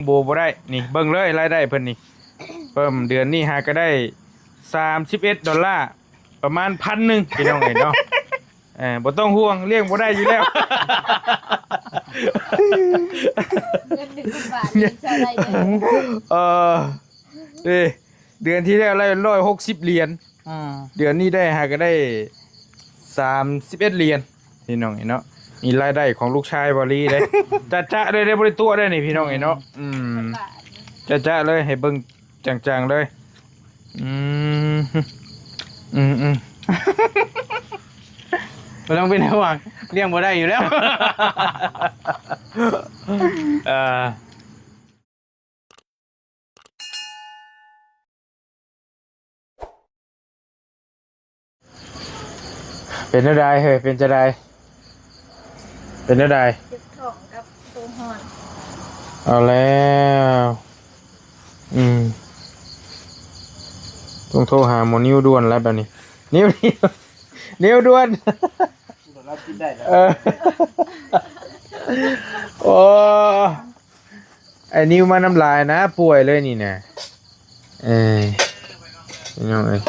ໂບບໍ່ໄດ້ ນີ້ເບິ່ງເລີຍລາຍໄດ້ເພິ່ນນີ້ ເພີ່ມເດືອນນີ້ຫາກໍໄດ້ສາມສິບເອັດດອນລາ ປະມານພັນໜຶ່ງ ພີ່ນ້ອງເອີຍເນາະ. ເອີ ບໍ່ຕ້ອງຫ່ວງ ລ້ຽງບໍ່ໄດ້ຢູ່ແລ້ວ. ເງິນໜຶ່ງພັນບາດນີ້ເທົ່າໃດເດີ? ເອີ ເດ້ ເດືອນທີ່ແລ້ວໄດ້ຮ້ອຍຫົກສິບຫຼຽນ ອືມ ເດືອນນີ້ໄດ້ຫາກໍໄດ້ສາມສິບເອັດຫຼຽນ ພີ່ນ້ອງເອີຍເນາະ. ນີ້ລາຍໄດ້ຂອງລູກຊາຍບ່າວລີເດ້ ຈະໆ ເລີຍເດ້ ບໍ່ໄດ້ຕົວະເດ້ນີ້ ພີ່ນ້ອງເອີຍເນາະ. ອືມ ຈະໆ ເລີຍ ໃຫ້ເບິ່ງຈັງໆ ເລີຍ. ອືມ ອືມໆ ບໍ່ຕ້ອງເປັນຫ່ວງ ລ້ຽງບໍ່ໄດ້ຢູ່ແລ້ວ. ເອີ ເປັນແນວໃດເຮີຍ? ເປັນຈັ່ງໃດ? ເປັນແນວໃດ? ເຈັບທ້ອງກັບໂຕຮ້ອນ. ເອົາແລ້ວ ອືມ ຕ້ອງໂທຫາໝໍນິວດ່ວນແລ້ວບາດນີ້. ນິວ ນິວ ນິວດ່ວນ. ເອີ ໂອ້ ໄອ້ນິວມານ້ຳລາຍນະ ປ່ວຍເລີຍນີ້ນະ. ເອີ ພີ່ນ້ອງເອີຍ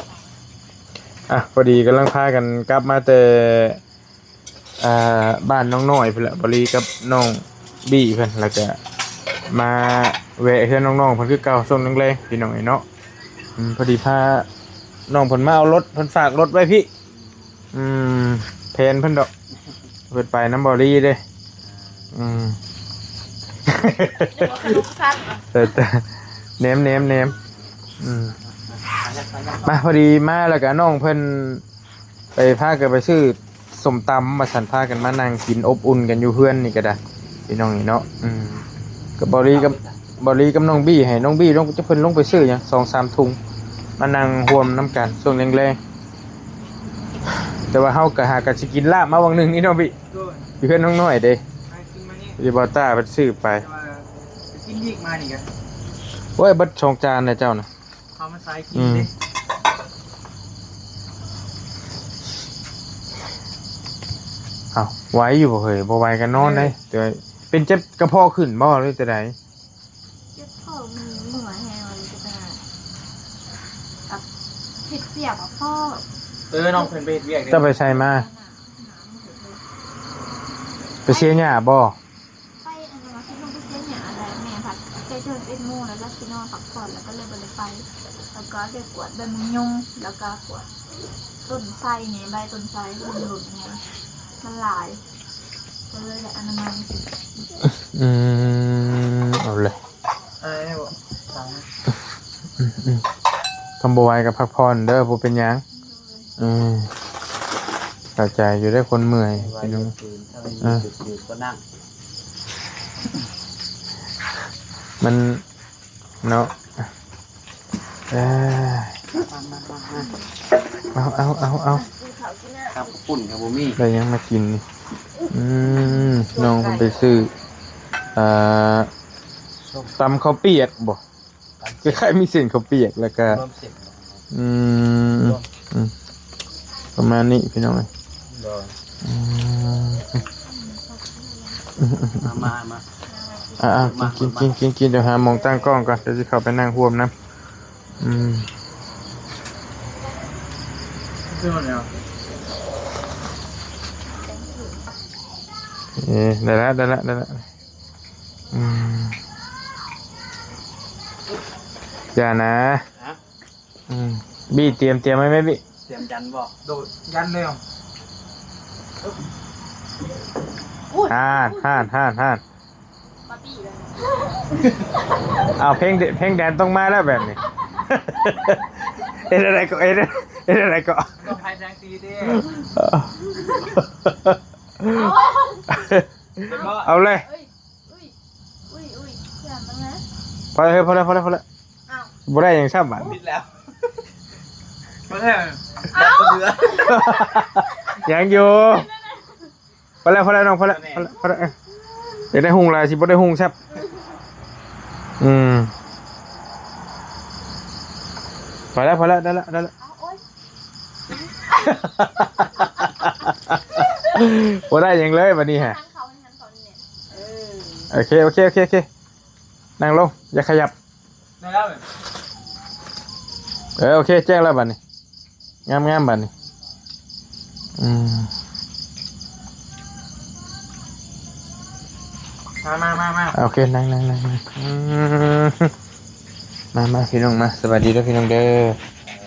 ອ່ະ ພໍດີກຳລັງພາກັນກັບມາແຕ່ ອ່າ ບ້ານນ້ອງນ້ອຍພຸ້ນລະ ບ່າວລີກັບນ້ອງບີ້ເພິ່ນ ແລ້ວກະມາແວະເຮືອນນ້ອງໆເພິ່ນຄືເກົ່າ ຊ່ວງແລງໆ ພີ່ນ້ອງເອີຍເນາະ. ອືມ ພໍດີພານ້ອງເພິ່ນມາເອົາລົດ ເພິ່ນຝາກລົດໄວ້ພີ້. ອືມ ແພນເພິ່ນດອກ ເພິ່ນໄປນຳບ່າວລີເດ້. ອືມ ເອີ ແນມ ແນມ ແນມ. ອືມ ມາ ພໍດີມາແລ້ວກະນ້ອງເພິ່ນໄປ ພາກັນໄປຊື້ ສົ້ມຕຳວ່າຊັ້ນ ພາກັນມານັ່ງກິນອົບອຸ່ນກັນຢູ່ເຮືອນນີ້ກໍໄດ້ ພີ່ນ້ອງນີ້ເນາະ. ອືມ ກໍບ່າວລີກັບ ບ່າວລີກັບນ້ອງບີ້ ໃຫ້ນ້ອງບີ້ລົງ ເພິ່ນລົງໄປຊື້ຫຍັງສອງສາມຖົງ ມານັ່ງຮ່ວມນຳກັນຊ່ວງແລງໆ. ແຕ່ວ່າເຮົາກໍຫາກັນຊິກິນລາບມາຫວ່າງໜຶ່ງນີ້ເນາະບີ້ ໂດຍ ຢູ່ເຮືອນນ້ອງນ້ອຍເດ້ ໄປກິນມານີ້ ຢູ່ບ່າວຕ້າເພິ່ນຊື້ໄປ ແຕ່ວ່າໄປກິນອີກມານີ້ກະ ໂອ້ຍ ເບິດສອງຈານແລ້ວເຈົ້ານະ. ເຂົ້າມາສາຍກິນເດ້. ອືມ ເອົ້າ ໄຫວຢູ່ບໍ່ເຮີຍ? ບໍ່ໄຫວກໍນອນເດ້. ເອີ ແຕ່ວ່າເປັນເຈັບກະເພາະຂຶ້ນບໍ່ ຫຼືແນວໃດ? ເຈັບທ້ອງ ເມື່ອຍແຮງ ຫຼືຈັ່ງໃດ ເຮັດວຽກບໍ່ພໍ. ເອີ ນ້ອງເພິ່ນໄປເຮັດວຽກເດ້. ເຈົ້າໄປໃສມາ? ໄປເສຍຫຍ້າບໍ່? ໄປ ອັນນັ້ນວ່າຊິລົງໄປເສຍຫຍ້າແລ້ວ ແມ່ພັດໃກ້ຈະເຮັດໂມງແລ້ວ ລະຊິນອນພັກຜ່ອນ ລະກໍເລີຍບໍ່ໄດ້ໄປ. ລະກໍໄດ້ກວດໃບໝາກຍົມ ລະກໍກວດຕົ້ນໄຊແດ່ ໃບຕົ້ນໄຊມັນຫຼົ່ນແດ່ ມັນຫຼາຍ ກໍເລີຍໄດ້ອະນາໄມ. ອືມ ເອົາເລີຍ ອືມໆ ຄັນບໍ່ໄຫວກໍພັກຜ່ອນເດີ ບໍ່ເປັນຫຍັງ. ເອີ ເຂົ້າໃຈຢູ່ເດ້ ຄົນເມື່ອຍ ເອີ ມັນເນາະ. ເອີ ເອົາ ເອົາ ເອົາ ເອົາ ຕຳເຂົ້າປຸ້ນກໍບໍ່ມີ ໄດ້ຫຍັງມາກິນນີ້? ອືມ ນ້ອງເພິ່ນໄປຊື້ ອ່າ ຕຳເຂົ້າປຽກບໍ່? ຄ້າຍໆມີເສັ້ນເຂົ້າປຽກ ແລ້ວກະ ອືມ ອືມ ປະມານນີ້ພີ່ນ້ອງເອີຍ. ໂດຍ ອືມ ມາ ມາ ມາ ອ່າ ກິນ ກິນ ກິນ ກິນ ດຽວຫາໝ່ອງຕັ້ງກ້ອງກ່ອນ ດຽວຊິເຂົ້າໄປນັ່ງຮ່ວມນຳ. ອືມ ເອີ ໄດ້ລະ ໄດ້ລະ ໄດ້ລະ. ອືມ ຢ່ານະ. ຮະ? ອືມ ບີ້ ຕຽມ ຕຽມໄວ້ແມ່ ບີ້ ຕຽມຢັນບໍ່? ໂດດ ຢັນແລ້ວ. ອຸ້ຍ ຫານ ຫານ ຫານ ຫານ ບາບີ້ເລີຍ. ອ້າວ ເພງ ເພງແດນຕ້ອງມາແລ້ວແບບນີ້. ເຮັດແນວໃດກໍ ເຮັດ ເຮັດແນວໃດກໍ ຕ້ອງໃຫ້ແສງສີເດ້. ເອົາ ເອົາເລີຍ. ອຸ້ຍ ອຸ້ຍ ອຸ້ຍ ຢ່າມານະ. ພໍແລ້ວ ພໍແລ້ວ ພໍແລ້ວ ພໍແລ້ວ. ອ້າວ ບໍ່ໄດ້ຫຍັງຊ້ຳບາດ ຜິດແລ້ວ. ບໍ່ໄດ້ ເອົາ ຍັງຢູ່. ພໍແລ້ວ ພໍແລ້ວນ້ອງ ພໍແລ້ວ ພໍແລ້ວ ພໍແລ້ວ. ເອີ ຢາກໄດ້ຮຸ່ງຫຼາຍ ຊິບໍ່ໄດ້ຮຸ່ງແຊບ. ອືມ ພໍແລ້ວ ພໍແລ້ວ ໄດ້ລະ ໄດ້ລະ. ບໍ່ໄດ້ຫຍັງເລີຍບາດນີ້ຫະ. ໂອເຄ ໂອເຄ ໂອເຄ ໂອເຄ. ນັ່ງລົງ ຢ່າຂະຫຍັບ ໄດ້ແລ້ວ ເອີ ໂອເຄ ແຈ້ງແລ້ວບັດນີ້ ງາມໆ ບັດນີ້ ອືມ ມາໆໆໆ ໂອເຄ ນັ່ງໆໆໆ ອືມ ມາໆ ພີ່ນ້ອງມາ ສະບາຍດີເດີພີ່ນ້ອງເດີ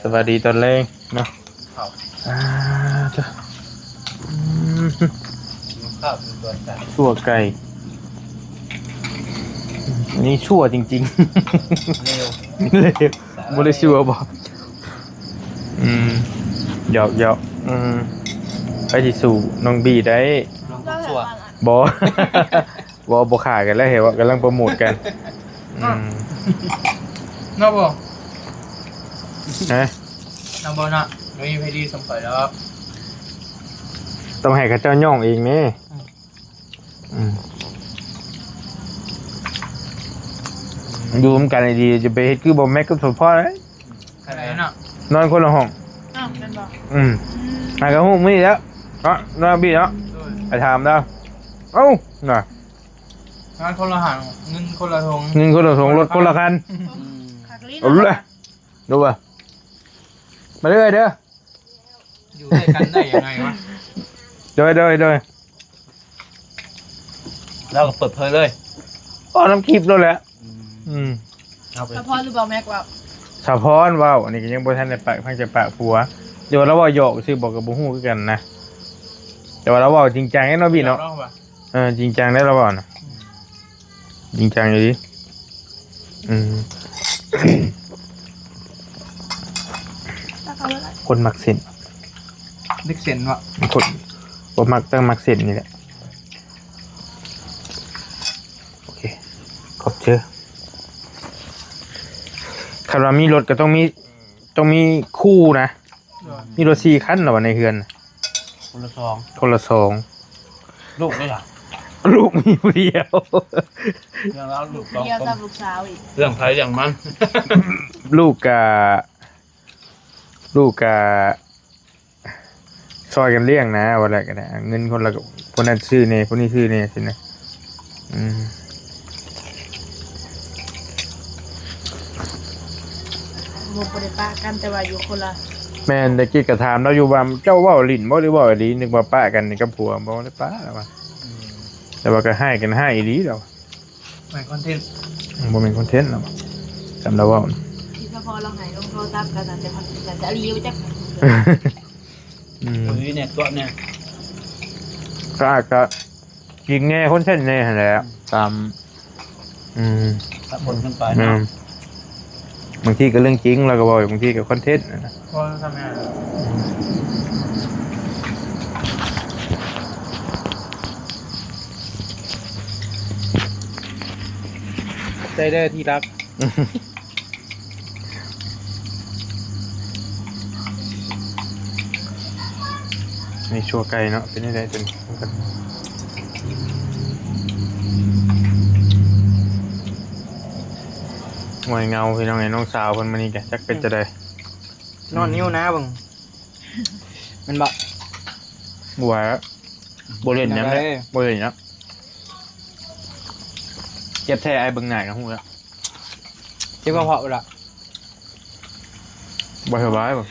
ສະບາຍດີຕອນແລງເນາະ ເຂົ້າ ອ່າ ເຈົ້າ ອືມ ກິນເຂົ້າຢູ່ສວນສັດ ຊົ່ວໄກ່ ອັນນີ້ຊົ່ວຈິງໆ ເລວ ເລວ ສາລະເລວ ບໍ່ໄດ້ຊົ່ວບໍ່ ອືມ ຫຍອກໆ ອືມ ໃຜຊິສູ້ນ້ອງບີໄດ້ ນ້ອງຄົນຊົ່ວ ບໍ່ ບໍ່ ບໍ່ຂ້າກັນແລ້ວ ເຫັນວ່າກຳລັງໂປຣໂມດກັນ ອືມ ເນາະບໍ່ ຮະ ເນາະບໍ່ເນາະ ບໍ່ມີໃຜດີສ່ຳຂ້ອຍດອກ ຕ້ອງໃຫ້ເຂົາເຈົ້າຍ້ອງເອງແດ່ ອືມ ອືມ ຢູ່ນຳກັນດີໆ ຈະໄປເຮັດຄືບໍ່ແມັກກັບສົມພໍດ ອັນໃດເນາະ ນອນຄົນລະຫ້ອງ ອ້າວ ແມ່ນບໍ່ ອືມ ອືມ ຫາກະຮູ້ມື້ນີ້ແລ້ວເນາະ ນອນບີເນາະ ໂດຍ ໄປຖາມລາວ ເອົ້າ ນະ ນອນຄົນລະຫ້ອງ ເງິນຄົນລະຖົງ ເງິນຄົນລະຖົງ ລົດຄົນລະຄັນ ອືມ ຄັກອີ່ຫຼີ ເອົາເລີຍ ເນາະ ດູວ່າ ມາເດີ ເດີ ຢູ່ດ້ວຍກັນໄດ້ຍັງໄງວະ ໂດຍ ໂດຍ ໂດຍ ລາວກໍເປີດເຜີຍເລີຍ ເວົ້ານຳຄລິບໂລດແຫຼະ ອືມ ອືມ ເອົາໄປ ສະພອນຫຼືບໍ່ແມັກເວົ້າ ສະພອນເວົ້າ ອັນນີ້ກໍຍັງບໍ່ທັນໄດ້ປາກ ຟັງຈາກປາກຜົວ ແຕ່ວ່າລາວເວົ້າຫຍອກຊື່ ບອກກໍບໍ່ຮູ້ຄືກັນນະ ແຕ່ວ່າລາວເວົ້າຈິງຈັງເນາະບີເນາະ ເອີ ຈິງຈັງເດ້ລາວເວົ້ານະ ອືມ ຈິງຈັງອີ່ຫຼີ ອືມ ຄົນມັກເສັ້ນ ເດັກເສັ້ນວະ ຄົນບໍ່ມັກ ແຕ່ມັກເສັ້ນນີ້ແຫຼະ ໂອເຄ ຂອບເຊີ ຄັນວ່າມີລົດກໍຕ້ອງມີ ຕ້ອງມີຄູ່ນະ ມີລົດສີ່ຄັນແລ້ວວະໃນເຮືອນ ຄົນລະສອງ ຄົນລະສອງ ລູກເດ້ລະ ລູກມີຜູ້ດຽວ ເລື່ອງລາວລູກສອງຄົນ ເລື່ອງໃຜເລື່ອງມັນ ລູກກະ ລູກກະ ຊ່ອຍກັນລ້ຽງນະ ວ່າແລ້ວກໍໄດ້ ເງິນຄົນລະ ຄົນນັ້ນຊື້ແດ່ ຄົນນີ້ຊື້ແດ່ ຊີ້ນະ ອືມ ບໍ່ ບໍ່ໄດ້ປະກັນ ແຕ່ວ່າຢູ່ຄົນລະ ແມ່ນ ແຕ່ກີ້ກໍຖາມລາວຢູ່ວ່າ ເຈົ້າເວົ້າຫຼິ້ນບໍ່ ຫຼືເວົ້າອີ່ຫຼີ? ນຶກວ່າປະກັນກັບຜົວ ບໍ່ໄດ້ປະລາວວ່າ ອືມ ແຕ່ວ່າກໍຮ້າຍກັນຮ້າຍອີ່ຫຼີລາວ ແມ່ນຄອນເທັນ ບໍ່ແມ່ນຄອນເທັນລາວວ່າ ຈຳລາວເວົ້າ ທີ່ສະເພາະລາວໃຫ້ລົງໂທລະສັບກັນ ໜ້າຈະ ໜ້າຈະອີ່ຫຼີບໍ່ຈັກ ອືມ ອີ່ຫຼີແດ່ຕົວະແດ່ ກໍອາດຈະຈິງແດ່ ຄອນເທັນແດ່ຫັ້ນແຫຼະ ອືມ ຕາມ ອືມ ປັບຜົນກັນໄປເນາະ ອືມ ບາງທີກໍເລື່ອງຈິງ ລາວກໍເວົ້າ ບາງທີກໍຄອນເທັນນະ ເວົ້າທຳແມ່ນ ອືມ ໃຈເດີທີ່ຮັກ. ໃນຊົ່ວໄກ່ເນາະ ເປັນຈັ່ງໃດຕົວນີ້ ງອຍເຫງົາພີ່ນ້ອງເອີຍ ນ້ອງສາວເພິ່ນມື້ນີ້ກະຈັກເປັນຈັ່ງໃດ ນອນນິ້ວໜ້າເບິ່ງ ແມ່ນບໍ່? ບໍ່ວ່າ ບໍ່ເຫັນຫຍັງແຫຼະ ບໍ່ເຫັນຫຍັງ ເຈັບແທ້ ອ້າຍເບິ່ງໜ້າກໍຮູ້ແລ້ວ ເຈັບກະເພາະບໍ່ລະ? ບໍ່ສະບາຍບໍ່?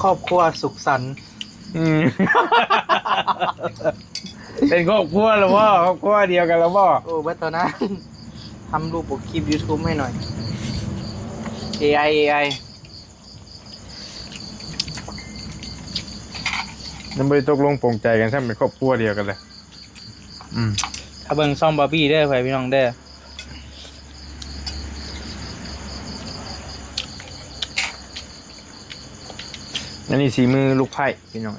ຄອບຄົວສຸກສັນ ອືມ ເປັນຄອບຄົວແລ້ວບໍ່? ຄອບຄົວດຽວກັນແລ້ວບໍ່? ໂອ້ ເບິດເທົ່ານັ້ນ ທຳຮູບປົກຄລິບຢູທູບໃຫ້ໜ້ອຍ ເອໄອ ເອໄອ ຍັງບໍ່ໄດ້ຕົກລົງປົງໃຈກັນຊ້ຳ ເປັນຄອບຄົວດຽວກັນເລີຍ. ອືມ ຖ້າເບິ່ງຊ່ອງບາບີເດີ ພໍ່ແມ່ພີ່ນ້ອງເດີ ອັນນີ້ສີມືລູກໃພ້ພີ່ນ້ອງ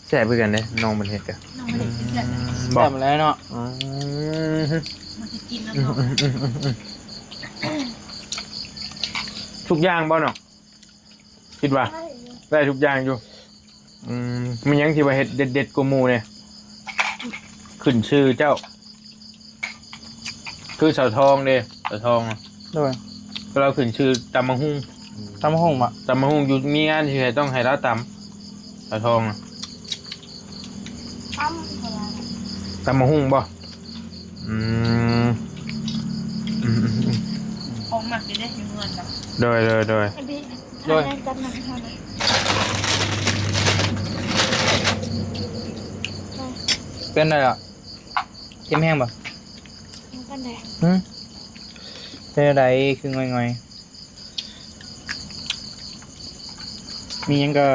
ແຊບຄືກັນເດ້ ນ້ອງເພິ່ນເຮັດກະ ນ້ອງບໍ່ໄດ້ກິນແຊບ ອືມ ແຊບແລ້ວເນາະ ອືມ ມັນຊິກິນນຳນ້ອງ ທຸກຢ່າງບໍ່ນ້ອງ? ຄິດວ່າໄດ້ຢູ່ ໄດ້ທຸກຢ່າງຢູ່ ອືມ ມີຫຍັງທີ່ວ່າເຮັດເດັດໆກວ່າໝູ່ແດ່? ຂຶ້ນຊື່ເຈົ້າ ຄືສາວທອງເດ້ ສາວທອງ ໂດຍ ລາວຂຶ້ນຊື່ຕຳບັກຫຸ່ງ ຕຳບັກຫຸ່ງບໍ? ຕຳບັກຫຸ່ງຢູ່ມີງານຊິໃຫ້ ຕ້ອງໃຫ້ລາວຕຳ ສາວທອງນະ ຕຳ ຕຳບັກຫຸ່ງບໍ? ອືມ ອືມໆໆ ຂອງມັກຢູ່ເດ້ ຢູ່ເຮືອນນະ ໂດຍໆໆ ອັນນີ້ ໂດຍ ອັນນັ້ນກັບມັນເທົ່ານັ້ນ ເປັນໄດລະ? ເຈັບແຮງບໍ່? ບໍ່ປານໃດ. ຫື? ເປັນແນວໃດຄືງ່ອຍໆ? ມີຫຍັງກໍ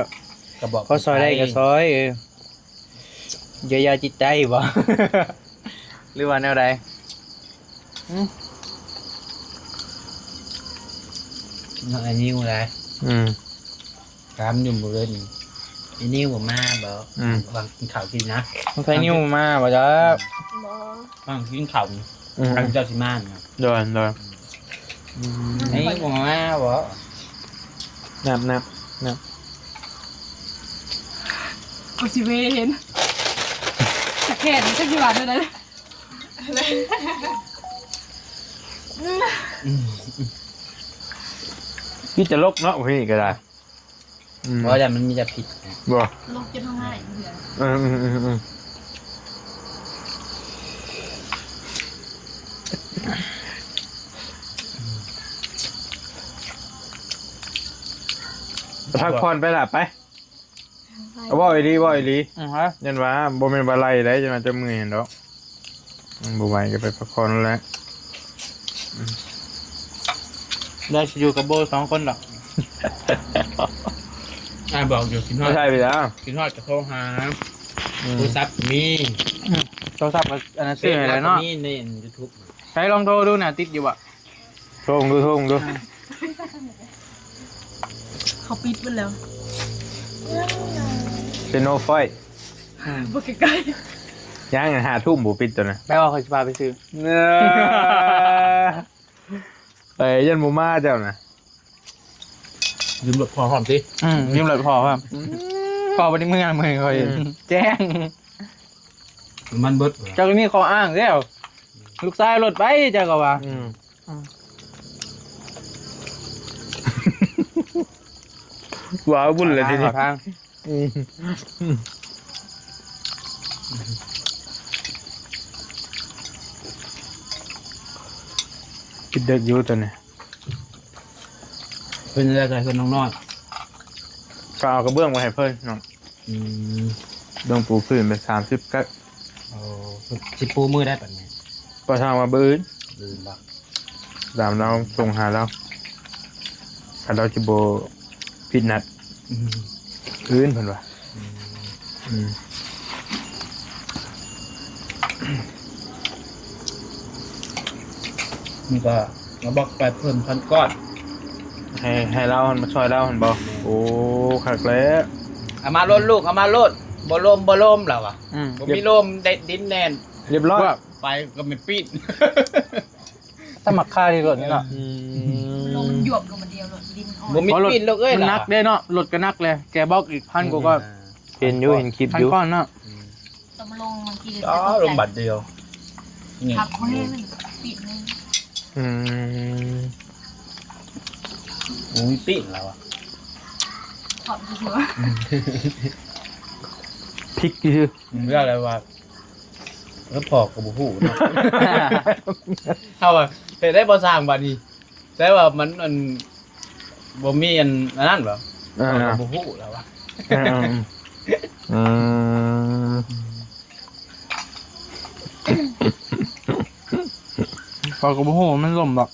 ກໍບອກ ພໍຊ່ອຍໄດ້ກໍຊ່ອຍ ເອີ ຢຽວຢາຈິດໃຈບໍ ຫຼືວ່າແນວໃດ? ຫື? ນ້ອງໄອ້ນິວໄດ໋ ອືມ ຖາມຢູ່ມື້ເຊົ້ານີ້ ໄອ້ນິວບໍ່ມາບໍ? ອືມ ຫວ່າງກິນເຂົ້າກິນນະ ສົງໄສນິວບໍ່ມາບໍຈັກ? ບໍ່ ຫວ່າງກິນເຂົ້ານີ້ ອືມ ທາງເຈົ້າຊິມານະ ໂດຍໆ ອືມ ໄອ້ນິວບໍ່ມາບໍ? ນັບໆໆ ກໍຊິເວເຫັນ ສະແກນ ຈັກຊິວ່າແນວໃດ? ອືມ ມີແຕ່ລົກເນາະ ຜູ້ນີ້ກໍໄດ້ ອືມ ບໍ່ ຢ້ານມັນມີແຕ່ຜິດນະ ບໍ່ ລົກຈົນຮ້ອງໄຫ້ເທື່ອ ເອີ ອືມໆໆ ພັກຜ່ອນໄປລະ ໄປ. ເວົ້າອີ່ຫຼີ ເວົ້າອີ່ຫຼີ ອືມ ຮະ ຢ້ານວ່າບໍ່ແມ່ນວ່າໄລ່ໄດ໋ ຢ້ານວ່າຈະເມື່ອຍຫັ້ນດອກ ອືມ ບໍ່ໄຫວກໍໄປພັກຜ່ອນແຫຼະ ອືມ ໄດ້ຊິຢູ່ກັບໂບສອງຄົນດອກ ອ້າຍບອກຢູ່ ຄິດຮອດ ບໍ່ໃຊ່ໄປແລ້ວ ຄິດຮອດກໍໂທຫາ ອືມ ໂທລະສັບກໍມີ ອືມ ໂທລະສັບກໍອັນນັ້ນຊື້ໃຫ້ແລ້ວເນາະ ມີໃນ YouTube ໃຊ້ລອງໂທດູນະ ຕິດຢູ່ບໍ່? ໂທເບິ່ງດູ ໂທເບິ່ງດູ ເຂົາປິດເບິດແລ້ວ ເຊໂນໄຟ ອືມ ບໍ່ໃກ້ໆ ຍັງ ຫ້າທຸ່ມບໍ່ປິດຕົວນະ ແປວ່າຂ້ອຍຊິພາໄປຊື້ ເອີ ໄປຢ້ານບໍ່ມາເຈົ້ານະ ຢືມລົດພໍ່ພ້ອມຕິ ອືມ ຢືມລົດພໍ່ພ້ອມ ອືມ ພໍ່ບໍ່ໄດ້ເມືອມື້ນີ້ຂ້ອຍ ອືມ ແຈ້ງ ນ້ຳມັນເບິດ ເຈົ້າກໍມີຂໍ້ອ້າງແລ້ວ ລູກຊາຍລົດໄປ ເຈົ້າກໍວ່າ ອືມ ອືມ ວ້າວ ບຸນແລ້ວທີນີ້ ຫາທາງ ອືມ ຄິດເດິກຢູ່ຕອນນີ້ ເພິ່ນຈະໄດ້ເຮືອນນ້ອງນ້ອຍ ກໍເອົາກະເບື້ອງໄວ້ໃຫ້ເພິ່ນເນາະ ອືມ ເບື້ອງປູພື້ນເປັນສາມສິບກັດ ໂອ້ ຊິປູມື້ໃດບັດນີ້? ກໍຊ່າງວ່າມື້ອື່ນ ມື້ອື່ນບໍ? ຕາມລາວສົ່ງຫາລາວ ຄັນລາວຊິບໍ່ຜິດນັດ ອືມ ມື້ອື່ນເພິ່ນວ່າ ອືມ ອືມ ນີ້ກໍມາບອກໄປເພີ່ມພັນກ້ອນ ໃຫ້ ໃຫ້ລາວມາຊ່ອຍລາວຫັ້ນບໍ? ແມ່ນ ໂອ້ ຄັກແລ້ວ ເອົາມາໂລດລູກ ເອົາມາໂລດ ບໍ່ລົມ ບໍ່ລົມລາວວ່າ ອືມ ບໍ່ມີລົມ ໄດ້ດິນແໜ້ນ ຮຽບຮ້ອຍ ໄປກໍແມ່ນປີ້ນ ຕຳໝາກຂ່າທີ່ລົດນີ້ເນາະ ອືມ ລົງຢວບລົງມາດຽວໂລດ ດິນອ່ອນ ບໍ່ມີ ອໍ ລົດ ປີ້ນລູກເອີຍ ມັນໜັກເດ້ເນາະ ລົດກໍໜັກແຫຼະ ແກບອກອີກພັນກວ່າ ອືມ ກໍ ເຫັນຢູ່ ເຫັນຄລິບຢູ່ ພັນກ້ອນເນາະ ອືມ ຕ້ອງລົງບາງທີ ອໍ ລົງບາດດຽວ ນີ້ ຂັບບໍ່ແຮງ ປີກໜຶ່ງ ອືມ ໂອ້ຍ ປີກແລ້ວອະ ຂອບຢູ່ ອືມ ພິກຊື່ ອືມ ວ່າແລ້ວວ່າ ແລ້ວພໍ່ກໍບໍ່ຮູ້ເນາະ ເຮົາວ່າເຮັດໄດ້ບໍ່ຊ່າງບາດນີ້ ແຕ່ວ່າມັນ ອັນ ບໍ່ມີ ອັນ ອັນນັ້ນບໍ? ເອີ ຂ້ອຍກໍບໍ່ຮູ້ແລ້ວວ່າ ເອີ ເອີ ອືມ ຂ້ອຍກໍບໍ່ຮູ້ວ່າມັນລົ້ມດອກ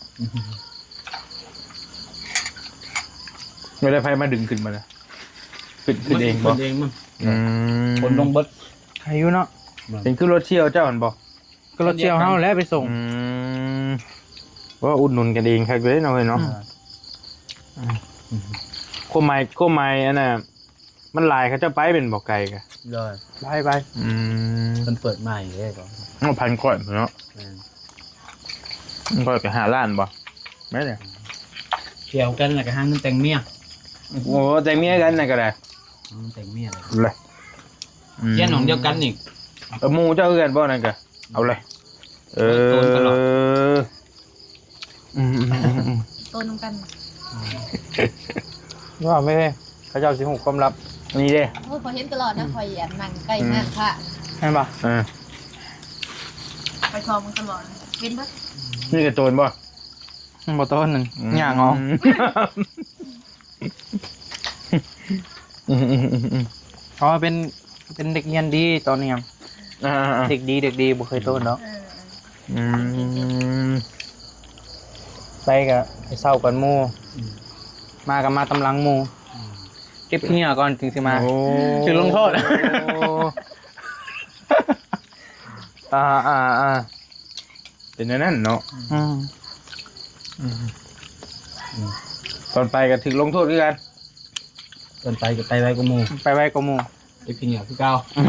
ບໍ່ໄດ້ໃຜມາດຶງຂຶ້ນມານະ ຂຶ້ນ ຂຶ້ນເອງບໍ? ມັນຂຶ້ນເອງມັນ ອືມ ຄົນລົງເບິດ ໃຄຢູ່ເນາະ ເປັນຄືລົດຊ່ຽວເຈົ້າຫັ້ນບໍ? ກໍລົດຊ່ຽວເຮົາແຫຼະໄປສົ່ງ ອືມ ວ່າອຸດໜູນກັນເອງຄັກເດ້ເນາະເຮີ້ຍເນາະ ອືມ ຄວາມໝາຍ ຄວາມໝາຍອັນນ່າ ມັນຫຼາຍເຂົາເຈົ້າໄປແມ່ນບໍ່ ໄກກະ ໂດຍ ໄປ ໄປ ອືມ ເພິ່ນເປີດໃໝ່ເດ້ກໍ ເອົາພັນກ້ອນເນາະ ແມ່ນ ມັນກໍໄປຫ້າລ້ານບໍ່ ແມ່ນແຫຼະ ທ່ຽວກັນແລ້ວກໍຫາເງິນແຕ່ງເມຍ ໂອ້ ແຕ່ງເມຍກັນນັ້ນກໍໄດ້ ອືມ ແຕ່ງເມຍເລີຍ ເລີຍ ອືມ ຮຽນຫ້ອງດຽວກັນອີກ ເອີ ໝູ່ເຈົ້າຄືກັນບໍ່ນັ້ນກະ ເອົາເລີຍ ເອີ ໂດນຕະຫຼອດ ກັນ ວ່າແມ່ ເຂົາເຈົ້າຊິຮູ້ຄວາມລັບ ອັນນີ້ເດ້ ໂອ້ຍ ຂ້ອຍເຫັນຕະຫຼອດນະ ຂ້ອຍອັນນັ່ງໃກ້ ອືມ ງານພະ ແມ່ນບໍ່? ເອີ ຂ້ອຍສ່ອງເບິ່ງຕະຫຼອດ ເຫັນເບິດ ນີ້ກະໂຕນບໍ່? ມັນບໍ່ໂຕນນັ້ນ ອືມ ຍ່າງເອົາ ອືມ ອືມໆໆ ເພາະວ່າເປັນ ເປັນເດັກຮຽນດີຕອນນີ້ ອ່າໆໆ ເດັກດີ ເດັກດີ ບໍ່ເຄີຍໂຕນດອກ ເອີ ອືມ ໄປກະໄປເຊົ້າກ່ອນໝູ່ ອືມ ມາກະມາຕາມຫຼັງໝູ່ ອືມ ເກັບຂີ້ເຫຍື້ອກ່ອນຈຶ່ງຊິມາ ໂອ້ ຖືກລົງໂທດ ອ່າໆໆ ເປັນແນວນັ້ນເນາະ ອືມ ອືມ ອືມ ຕອນໄປກະຖືກລົງໂທດຄືກັນ ເພິ່ນໄປກໍໄປໄວກວ່າໝູ່ ໄປໄວກວ່າໝູ່ ເກັບຂີ້ເຫຍື້ອຄືເກົ່າ ອືມ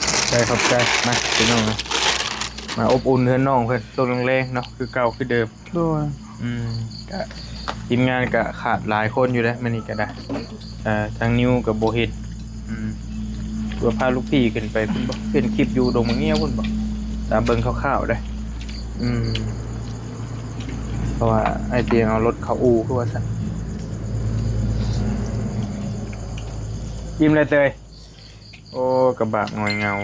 ຂອບໃຈ ຂອບໃຈ ມາພີ່ນ້ອງ ມາອົບອຸ່ນເຮືອນນ້ອງເພິ່ນ ຊ່ວງແລງໆເນາະ ຄືເກົ່າຄືເດີມ ໂດຍ ອືມ ກະທີມງານກະຂາດຫຼາຍຄົນຢູ່ເດ້ ມື້ນີ້ກະໄດ້ ເອີ ທາງນິວກະບໍ່ເຫັນ ອືມ ວ່າພາລູກພີ່ຂຶ້ນໄປພຸ້ນບໍ ເຫັນຄລິບຢູ່ດົງໝາກງຽວພຸ້ນບໍ ຕາມເບິ່ງຄ່າວໆເດ້ ອືມ ເພາະວ່າອ້າຍຕຽງເອົາລົດເຂົ້າອູ້ຄືວ່າຊັ້ນ ອີ່ມແລ້ວເຕີຍ ໂອ້ ກະບາກຫງອຍເຫງົາ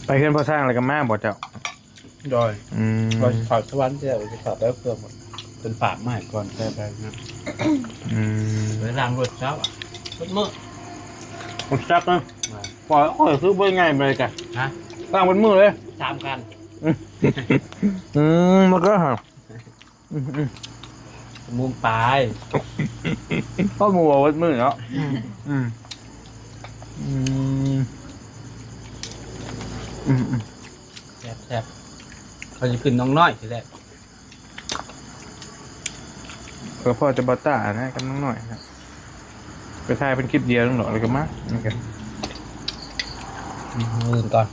ໄປເຮືອນພໍ່ຊ່າງແລ້ວກະມາບໍເຈົ້າ? ໂດຍ ອືມ ວ່າຊິເຂົ້າສະຫວັນແລ້ວ ຊິເຂົ້າໄປເພື່ອເພິ່ນຝາກມາໃຫ້ກ່ອນ ແຕ່ໄປນະ ອືມ ໄປລ້າງລົດເຊົ້າ ເບິດມື້ ບໍ່ຈັກນະ ວ່າ ປ່ອຍ ໂອ້ຍ ຄືບໍ່ງ່າຍປານໃດກະ ຮະ ລ້າງເບິດມື້ເລີຍ ສາມຄັນ ອືມ ມັນກະ ອືມໆ ໂມງປາຍ ເພາະໝູ່ເບິດມື້ເນາະ ອືມ ອືມ ອືມ ອືມ ແຊບໆ ເຂົາຊິຂຶ້ນນ້ອງນ້ອຍທີແລກ ກໍພໍແຕ່ບໍ່ຕ້ານະ ກັບນ້ອງນ້ອຍນະ ໄປຖ່າຍເປັນຄລິບດຽວໜຶ່ງດອກ ແລ້ວກໍມາ ນີ້ກະ ອືມ ມື້ອື່ນກ່ອນ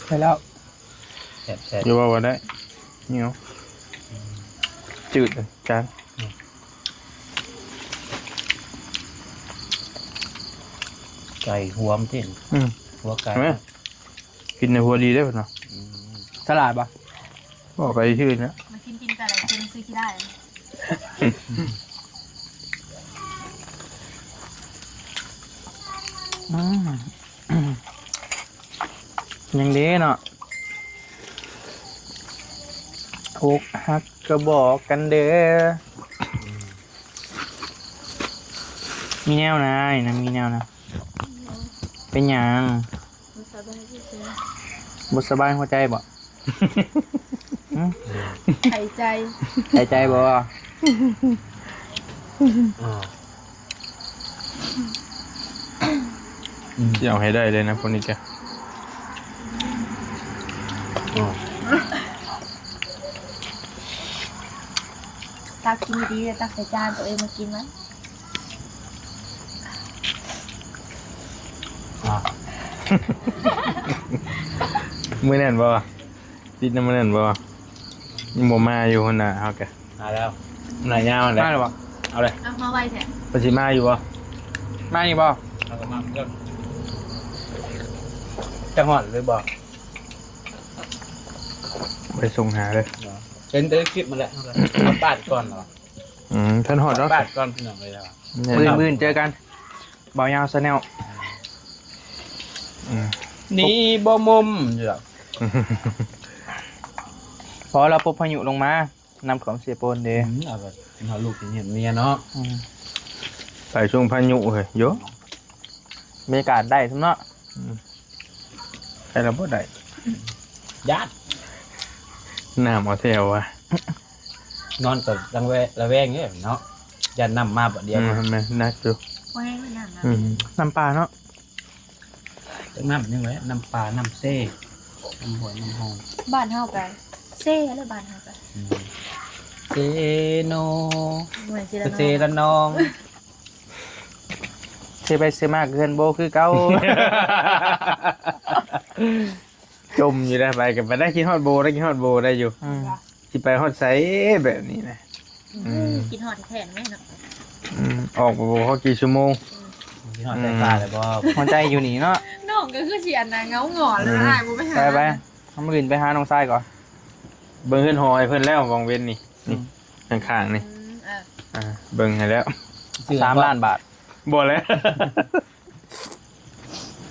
ໄປແລ້ວ ແຊບໆ ຢ່າເວົ້າວ່າໄດ້ ໜຽວ ຈືດ ຈາງ ອືມ ໄກ່ຫວມຕິ ອືມ ຫົວໄກ່ ເຫັນໄໝ? ກິນໃນຫົວດີເດ້ເພິ່ນວ່າ ອືມ ສະຫຼາດບໍ່? ບໍ່ໄປຊື່ນະ ມາກິນ ກິນໄກ່ຫຼາຍ ຄືໜັງສືຂີ້ໄດ້ ອືມ ຍັງເດ້ເນາະ ອົກຫັກກໍບອກກັນເດີ ມີແນວນາ ນີ້ນະ ມີແນວນາ ເປັນຫຍັງ? ບໍ່ສະບາຍ ບໍ່ສະບາຍຫົວໃຈບໍ? ຫຶ? ໄຂ້ໃຈ ໄຂ້ໃຈບໍ? ອ່າ ອືມ ຊິເອົາໃຫ້ໄດ້ເລີຍນະ ພວກນີ້ກະ ອໍ ຕັກກິນດີໆ ຕັກໃສ່ຈານໂຕເອງມາກິນໄວ້ ອ່າ ມື້ນັ້ນບໍ? ຕິດນຳມື້ນັ້ນບໍ່? ຍັງບໍ່ມາຢູ່ ຫົວໜ້າເຮົາກະ ມາແລ້ວ ໜ້າຍາວຫັ້ນແຫຼະ ມາແລ້ວບໍ່? ເອົາເລີຍ ເອົາມາໄວແທ້ ເພິ່ນຊິມາຢູ່ບໍ່? ມານີ້ບໍ່? ເຮົາກໍມາເພື່ອນ ຈະຮອດຫຼືບໍ່? ໄປສົ່ງຫາເລີຍ ເຫັນແຕ່ຄລິບຫັ້ນແຫຼະ ເຮົາກໍມາປາດກ່ອນເນາະ ອືມ ທ່ານຮອດເນາະ ປາດກ່ອນ ພີ່ນ້ອງເອີຍ ມື້ອື່ນເຈີກັນ ບ່າວຍາວ Channel ອືມ ນີ້ບໍ່ມຸມຢູ່ດອກ ພໍລາວປົບພາຍຸລົງມາ ນ້ຳຖ້ວມເຊໂປນເດ້ ອືມ ເອົາແບບເຮົາລູກເຫັນເມຍເນາະ ອືມ ໄປຊ່ວງພາຍຸເຮີ້ຍ ໂຢ ບັນຍາກາດໄດ້ຊັ້ນເນາະ ອືມ ໃຜລະບໍ່ໄດ້ ຢ້ານ ນ້ຳເອົາແທ້ວະ ນອນກໍລະແວ ລະແວງເດ້ເນາະ ຢ້ານນ້ຳມາບາດດຽວ ອືມ ແມ່ນ ໜັກຢູ່ ບໍ່ແຮງເລີຍນ້ຳນະ ອືມ ນ້ຳປ່າເນາະ ຈັກນ້ຳຫຍັງແຫຼະ ນ້ຳປ່າ ນ້ຳເຊ ນ້ຳຫ້ວຍ ນ້ຳຮ່ອງ ບ້ານເຮົາກະເຊຫັ້ນແຫຼະ ບ້ານເຮົາກະ ອືມ ເຊໂນ ເຊລະນອງ ເຊໄປເຊມາເຮືອນໂບຄືເກົ່າ. ຈົ່ມຢູ່ໄດ໋ ໄປກໍໄປໄດ້ ຄິດຮອດໂບໄດ້ ຄິດຮອດໂບໄດ້ຢູ່. ອືມ ຊິໄປຮອດໃສແບບນີ້ນະ? ອືມ ອືມ ຄິດຮອດແທ້ແມ່ນເນາະ. ອືມ ອອກບໍ່ພໍກີ່ຊົ່ວໂມງ? ອືມ ຄິດຮອດໃຈຂ້າແລ້ວບໍ່? ຫົວໃຈຢູ່ນີ້ເນາະ. ນ້ອງກໍຄືຊິອັນນະ ເຫງົາຫງອຍ ອືມ ຫຼາຍບໍ່ໄປຫາ. ໄປໆ ເຮົາມື້ອື່ນໄປຫານ້ອງຊາຍກ່ອນ. ເບິ່ງເຮືອນຫໍໃຫ້ເພິ່ນແລ້ວ ຫວ່າງເວັນນີ້. ອືມ ນີ້ ຂ້າງໆນີ້. ອືມ ເອີ ອ່າ ເບິ່ງໃຫ້ແລ້ວ. ສາມລ້ານບາດ. ບໍ່ແລ້ວ.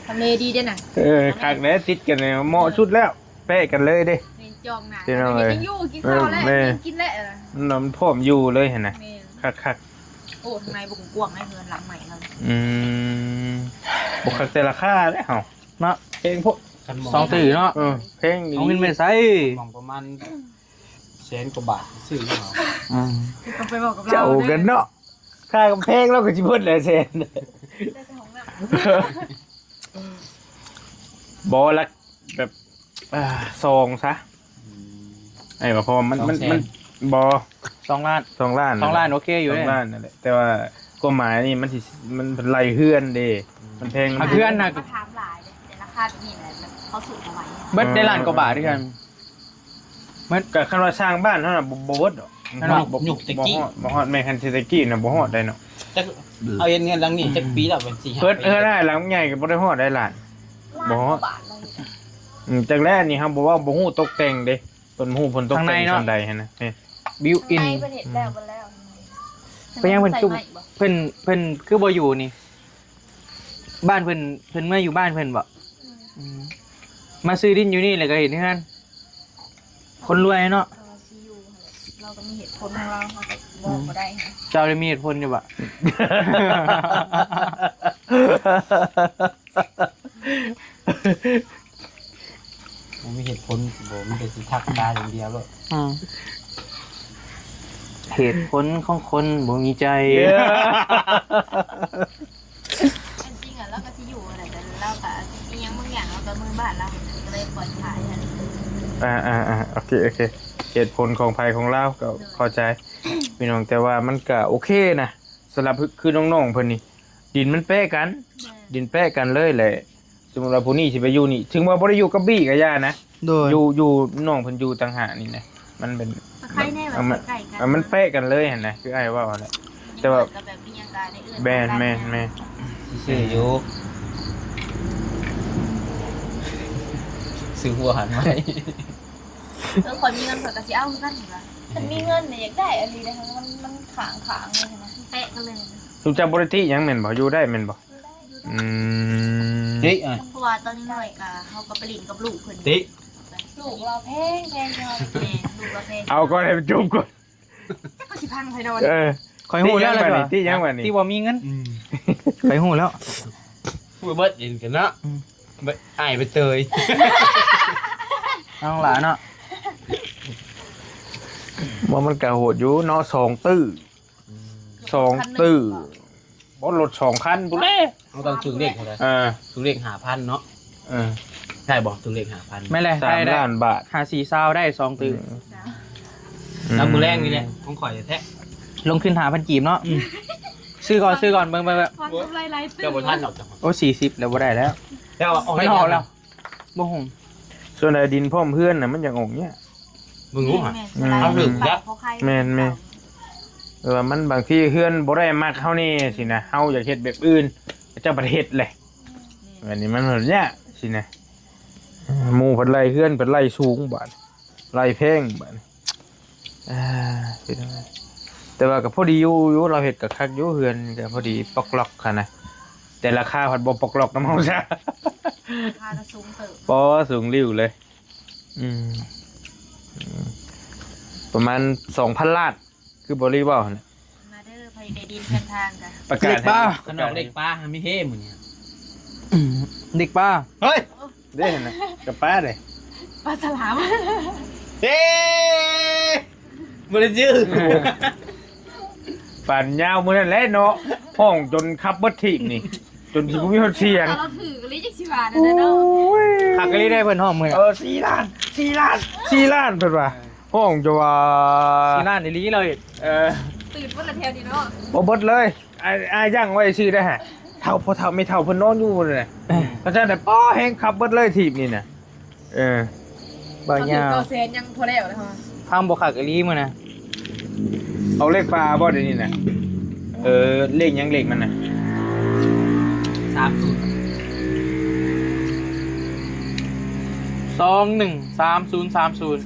ທຳເລດີເດ້ນະ. ເອີ ຄັກແດ່ ຕິດກັນນີ້ເໝາະສຸດແລ້ວ ແປະກັນເລີຍເດ້. ແມ່ນ ຈອງໜ້າ ພີ່ນ້ອງເອີຍ. ຍັງຢູ່ ກິນເຂົ້າແລ້ວ ແມ່ນ ກິນແລ້ວ ມັນ ມັນພ້ອມຢູ່ເລີຍຫັ້ນນະ. ແມ່ນ ຄັກໆ. ໂອ້ ທາງໃນບໍ່ກວ້າງໃນເຮືອນຫຼັງໃໝ່ເຮົາ. ອືມ ບໍ່ຄັກແຕ່ລາຄາເດ້ເຮົາເນາະ. ແພງໂພດ ສອງຕື້ເນາະ. ເອີ ແພງອີ່ຫຼີ. ເອົາເງິນໄປໃສ? ໝ່ອງປະມານແສນກວ່າບາດຊື້ເນາະ. ອືມ ຕ້ອງໄປເວົ້າກັບລາວ ເຈົ້າກັນເນາະ. ຄ່າກຳແພງລາວກໍຊິເບິດຫຼາຍແສນ. ບໍ່ ຫຼັກແບບ ອ່າ ສອງຊະ. ອືມ ໄອ້ວ່າ ເພາະວ່າມັນ ສອງແສນ ມັນ ບໍ່ ສອງລ້ານ ສອງລ້ານ ສອງລ້ານ ໂອເຄຢູ່ເດ້ ສອງລ້ານນັ້ນແຫຼະ. ແຕ່ວ່າຄວາມໝາຍນີ້ມັນຊິ ມັນເປັນໄລ່ເຮືອນເດ້. ອືມ ມັນແພງນຳ ອ່ະ ເຮືອນນະ ກໍຖາມຫຼາຍເດ້ ແຕ່ລາຄາແບບນີ້ແຫຼະ ເຂົາສູງເອົາໄວ້ ເບິດໄດ້ລ້ານກວ່າບາດຄືກັນ. ມັນກໍຄັນວ່າສ້າງບ້ານເຮົານະ ບໍ່ ບໍ່ເບິດດອກ. ແມ່ນບໍ່? ຍຸກແຕ່ກີ້ ບໍ່ຮອດ ບໍ່ຮອດ. ແມ່ນ ຄັນແຕ່ກີ້ນະ ບໍ່ຮອດໄດ໋ເນາະ. ຈັກ ເອົາເຮັດເຮືອນຫຼັງນີ້ຈັກປີແລ້ວ? ເປັນສີ່ຫ້າປີ. ເພິ່ນເຮືອນຫຼາຍຫຼັງໃຫຍ່ກໍບໍ່ໄດ້ຮອດໄດ໋ລ້ານ. ບໍ່ຮອດ. ອືມ ຈັກແລ້ວ ອັນນີ້ເຮົາບໍ່ເວົ້າ ບໍ່ຮູ້ຕົກແຕ່ງເດ້. ເພິ່ນບໍ່ຮູ້ເພິ່ນຕົກແຕ່ງສ່ຳໃດຫັ້ນນະ. ເອີ ບິວອິນ ເພິ່ນເຮັດແລ້ວ ເພິ່ນແລ້ວ. ເປັນຫຍັງເພິ່ນຄື ເພິ່ນ ເພິ່ນຄືບໍ່ຢູ່ນີ້? ບ້ານເພິ່ນ ເພິ່ນເມືອຢູ່ບ້ານເພິ່ນບໍ? ອືມ ອືມ ມາຊື້ດິນຢູ່ນີ້ແລ້ວກໍເຮັດເຮືອນ. ຄົນລວຍເນາະ. ເອີ ຊິຢູ່ຫັ້ນແຫຼະ ລາວກໍມີເຫດຜົນຂອງລາວ ເຮົາກໍບອກ ອືມ ບໍ່ໄດ້ຫັ້ນ. ເຈົ້າໄດ້ມີເຫດຜົນຢູ່ບໍ? ບໍ່ມີເຫດຜົນ ບໍ່ ມີແຕ່ຊິທັກຕາຍຢ່າງດຽວໂລດ. ອືມ ເຫດຜົນຂອງຄົນບໍ່ມີໃຈ. ເອີ ແມ່ນຈິງອະ ລາວກໍຊິຢູ່ຫັ້ນແຫຼະ ແຕ່ລາວກໍມີຫຍັງບາງຢ່າງ ລາວກໍເມືອບ້ານລາວ ກໍເລີຍປ່ອຍຂາຍຫັ້ນ. ອ່າໆໆ ໂອເຄ ໂອເຄ ເຫດຜົນຂອງໃຜຂອງລາວກໍ ໂດຍ ເຂົ້າໃຈ ພີ່ນ້ອງ. ແຕ່ວ່າມັນກໍໂອເຄນະ ສຳລັບຄື ຄືນ້ອງໆເພິ່ນນີ້ ດິນມັນແປະກັນ. ແມ່ນ ດິນແປະກັນເລີຍແຫຼະ. ສົມມຸດວ່າຜູ້ນີ້ຊິໄປຢູ່ນີ້ ເຖິງວ່າບໍ່ໄດ້ຢູ່ກັບບີກໍຢ່ານະ. ໂດຍ ຢູ່ ຢູ່ນ້ອງເພິ່ນຢູ່ຕ່າງຫາກນີ້ນະ ມັນເປັນ ກໍໃຄແນ່ວ່າ ມັນ ໃກ້ໆກັນ ມັນແປະກັນເລີຍຫັ້ນນະ ຄືອ້າຍເວົ້າຫັ້ນແຫຼະ. ແຕ່ວ່າ ແມ່ນ ແມ່ນ ແມ່ນ ຊິຊື້ຢູ່ ຊື້ຫົວຫັນໄວ້. ເອີ ຂ້ອຍມີເງິນຂ້ອຍກໍຊິເອົາຄືກັນ. ຄັນມີເງິນນີ້ຢາກໄດ້ອີ່ຫຼີເດ້ ມັນ ມັນຄ້າງໆຢູ່ຫັ້ນນະ ແປະກັນເລີຍ. ຊຸມເຈົ້າບໍ່ໄດ້ຕິຫຍັງແມ່ນບໍ່? ຢູ່ໄດ້ແມ່ນບໍ່? ອືມ ຕິ ເພາະວ່າຕອນນ້ອຍກໍ ເຮົາກໍໄປຫຼິ້ນກັບລູກເພິ່ນ. ຕິ ລູກລາວແພງ ແພງ ແມ່ນ ລູກລາວແພງ. ເອົາກ່ອນ ໃຫ້ມັນຈົບກ່ອນ ເຮົາຊິພັງໃສ່ໂດນ. ເອີ ຂ້ອຍຮູ້ແລ້ວ ຕິຫຍັງບາດນີ້ ຕິຫຍັງບາດນີ້ ຕິບໍ່ມີເງິນ. ອືມ ຂ້ອຍຮູ້ແລ້ວ ຮູ້ເບິດອີກກັນເນາະ. ອືມ ເບິດ ອ້າຍໄປເຕີຍ ນ້ອງຫຼ້າເນາະ. ວ່າມັນກະໂຫດຢູ່ເນາະ ສອງຕື້ ສອງຕື້ ບໍ່ ລົດສອງຄັນພຸ້ນແຫຼະ. ເຮົາຕ້ອງຖືກເລກເທົ່າໃດ? ເອີ ຖືກເລກຫ້າພັນເນາະ. ເອີ ໄດ້ບໍ່? ຖືກເລກຫ້າພັນ ແມ່ນແຫຼະ ສາມລ້ານບາດ ຫ້າສີ່ຊາວ ໄດ້ສອງຕື້. ອືມ ແລ້ວມື້ແລງນີ້ແຫຼະ ຂອງຂ້ອຍແທ້ ລົງທຶນຫ້າພັນກີບເນາະ. ອືມ ຊື້ກ່ອນ ຊື້ກ່ອນ ເບິ່ງ ເບິ່ງ ເບິ່ງ ຫວັງກຳໄລຫຼາຍຕື້. ເຈົ້າບໍ່ທັນດອກ ໂອ້ ສີ່ສິບແລ້ວ ບໍ່ໄດ້ແລ້ວ ເຈົ້າອອກ ມັນອອກແລ້ວ. ບໍ່ຮູ້ ສ່ວນໃດດິນພ້ອມເຮືອນນະ ມັນຢາກອອກຍາກ. ເບິ່ງຮູ້ຫະ ແມ່ນໆ ອືມ ເອົາເລື່ອງຈັກ ແມ່ນໆ ແຕ່ວ່າມັນບາງທີເຮືອນບໍ່ໄດ້ມັກເຮົາແນ່ຊີ້ນະ ເຮົາຢາກເຮັດແບບອື່ນ ເຂົາເຈົ້າປະເທດແຫຼະ. ແມ່ນ ອັນນີ້ມັນຍາກຊີ້ນະ ໝູ່ເພິ່ນໄລ່ເຮືອນ ເພິ່ນໄລ່ສູງບາດ ໄລ່ແພງບາດ. ອ່າ ເປັນຈັ່ງໃດ ແຕ່ວ່າກໍພໍດີຢູ່ ຢູ່ ລາວເຮັດກໍຄັກຢູ່ ເຮືອນກໍພໍດີ ປອກລັອກຫັ້ນນະ ແຕ່ລາຄາພັດບໍ່ປອກລັອກນຳເຮົາຊະ ລາຄາກໍສູງເຕີບ ປໍ ສູງລິ້ວເລີຍ. ອືມ ອືມ ປະມານສອງພັນລ້ານ ຄືບໍລິເວົ້າຫັ້ນນະ. ມາເດີ ໃຜໄດ້ດິນແຄມທາງກະ ປະກາດເລັກປາ ໃຫ້ ຄັນອອກເລັກປາຫາມີເຮມື້ນີ້. ອືມ ເລັກປາ ເຮີ້ຍ ເດ້ຫັ້ນນະ ກະປາເດ້ ປາສະຫຼາມ. ເອີ ບໍ່ໄດ້ຈື່ ປານຍາວມື້ນັ້ນແຫຼະເນາະ ຮ້ອງຈົນຂັບເບິດທີບນີ້ ຈົນຊິບໍ່ມີຮອດສຽງ. ເຮົາຖືກອີ່ຫຼີ ຈັກຊິວ່າແນວໃດເນາະ. ໂອ້ຍ ຄັກອີ່ຫຼີເດ້ ເພິ່ນຮ້ອງມື້ນັ້ນ ເອີ ສີ່ລ້ານ ສີ່ລ້ານ ສີ່ລ້ານ ເພິ່ນວ່າ. ຫ້ອງຈະວ່າສີ່ລ້ານອີ່ຫຼີເລີຍ. ເອີ ຕື່ນໝົດລະແຖວນີ້ເນາະ. ບໍ່ເບິດເລີຍ. ອ້າຍ ອ້າຍຍັງໄວ້ຊື່ໄດ້ຫະ. ເຖົ້າ ພໍ່ເຖົ້າແມ່ເຖົ້າເພິ່ນນອນຢູ່ພຸ້ນນະ. ເອີ ເຂົາເຈົ້າໄດ້ ປ້າ ແຮງຄັກເບິດເລີຍທີບນີ້ນະ. ເອີ ບ່າວຍາວ ເກົ້າແສນຍັງພໍແລ້ວນະ. ຟັງບໍ່ຄັກອີ່ຫຼີມື້ນະ. ອອກເລກປ່າບໍ່ດຽວນີ້ນະ? ເອີ ເລກຫຍັງເລກມັນນະ? ສາມສູນ ສອງໜຶ່ງສາມສູນສາມສູນ.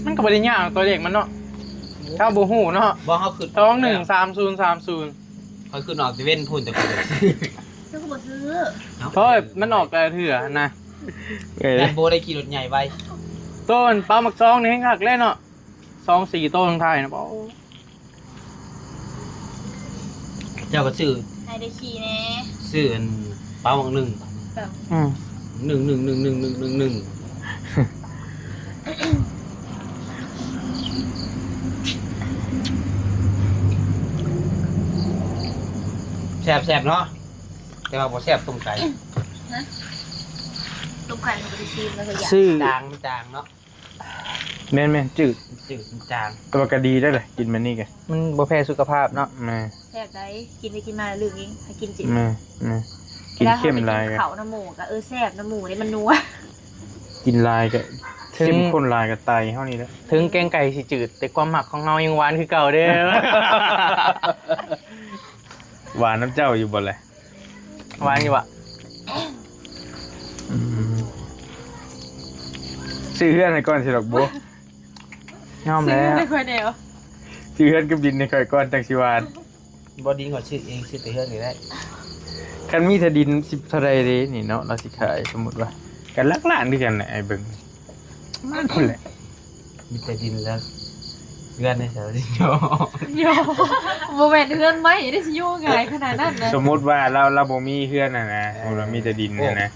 ມັນກໍບໍ່ໄດ້ຍາກຕົວເລກມັນເນາະ ຖ້າບໍ່ຮູ້ເນາະ. ບໍ່ ເຮົາຄື ສອງໜຶ່ງສາມສູນສາມສູນ. ຂ້ອຍຄືອອກແຕ່ເວັນພຸ້ນ ແຕ່ຂ້ອຍ ເຈົ້າກໍບໍ່ຊື້. ເອົ້າ ເພາະມັນອອກແຕ່ເທື່ອນະ. ເອີ ແມ່ນບໍ່ໄດ້ຂີ່ລົດໃຫຍ່ໄວ. ໂຕອັນເປົາໝາກຊອງນີ້ແຮງຄັກແລ້ວເນາະ. ຊອງສີ່ໂຕທາງທ້າຍນະ. ໂອ້ ເຈົ້າກໍຊື້ ໃຫ້ໄດ້ຂີ່ແດ່. ຊື້ອັນເປົາໝາກໜຶ່ງ. ເອີ ອືມ ໜຶ່ງ ໜຶ່ງ ໜຶ່ງ ໜຶ່ງ ໜຶ່ງ ໜຶ່ງ ໜຶ່ງ. ແຊບໆ ເນາະ ແຕ່ວ່າບໍ່ແຊບຕົ້ມໄກ່. ຮະ? ຕົ້ມໄກ່ມັນບໍ່ໄດ້ຊີມແລ້ວກໍຢາກ ຊື້ ຈາງ ມັນຈາງເນາະ. ແມ່ນໆ ຈືດ ມັນຈືດ ມັນຈາງ ແຕ່ວ່າກໍດີໄດ້ລະ ກິນແບບນີ້ກໍ ມັນບໍ່ແພ້ສຸຂະພາບເນາະ. ແມ່ນ ແຊບໄດ໋. ກິນໄປກິນມາແລ້ວລືມເອງ ໃຫ້ກິນຈືດ. ແມ່ນໆ ກິນເຄັມຫຼາຍ ເວລາເຮົາໄປກິນເຂົ້ານຳໝູ່ກໍ ເອີ ແຊບນຳໝູ່ເດ້ ມັນນົວ. ກິນຫຼາຍກໍ ເຄັມ ເຂັ້ມຂຸ້ນຫຼາຍກໍໄຕເຮົານີ້ແຫຼະ. ເຖິງແກງໄກ່ຊິຈືດ ແຕ່ຄວາມຮັກຂອງເຮົາຍັງຫວານຄືເກົ່າເດີ້. ຫວານນຳເຈົ້າຢູ່ບໍ່ແລະ? ຫວານຢູ່ຫວາ? ອືມ ຊື້ເຮືອນໃຫ້ກ່ອນຊິດອກໂບ. ຍອມແລ້ວ ຊື້ເຮືອນໃຫ້ຂ້ອຍແດ່. ຊື້ເຮືອນກັບດິນໃຫ້ຂ້ອຍກ່ອນ ຈັ່ງຊິຫວານ. ບໍ່ ດິນຂ້ອຍຊື້ເອງ ຊື້ແຕ່ເຮືອນນີ້ແຫຼະ. ຄັນມີແຕ່ດິນ ສິບເທົ່າໃດເດ້ນີ້ເນາະ ລາວຊິຂາຍ ສົມມຸດວ່າ ກໍຫຼັກລ້ານຄືກັນແຫຼະ ອ້າຍເບິ່ງ ປະມານພຸ້ນແຫຼະ. ມີແຕ່ດິນແລ້ວ ເຮືອນໃນແຖວຊິໂຍ ໂຍ ບໍ່ແມ່ນເຮືອນໄມ້ເດ້ ຊິໂຍງ່າຍຂະໜາດນັ້ນນະ. ສົມມຸດວ່າລາວ ລາວບໍ່ມີເຮືອນຫັ້ນນະ ເອີ ສົມມຸດວ່າມີແຕ່ດິນຫັ້ນນະ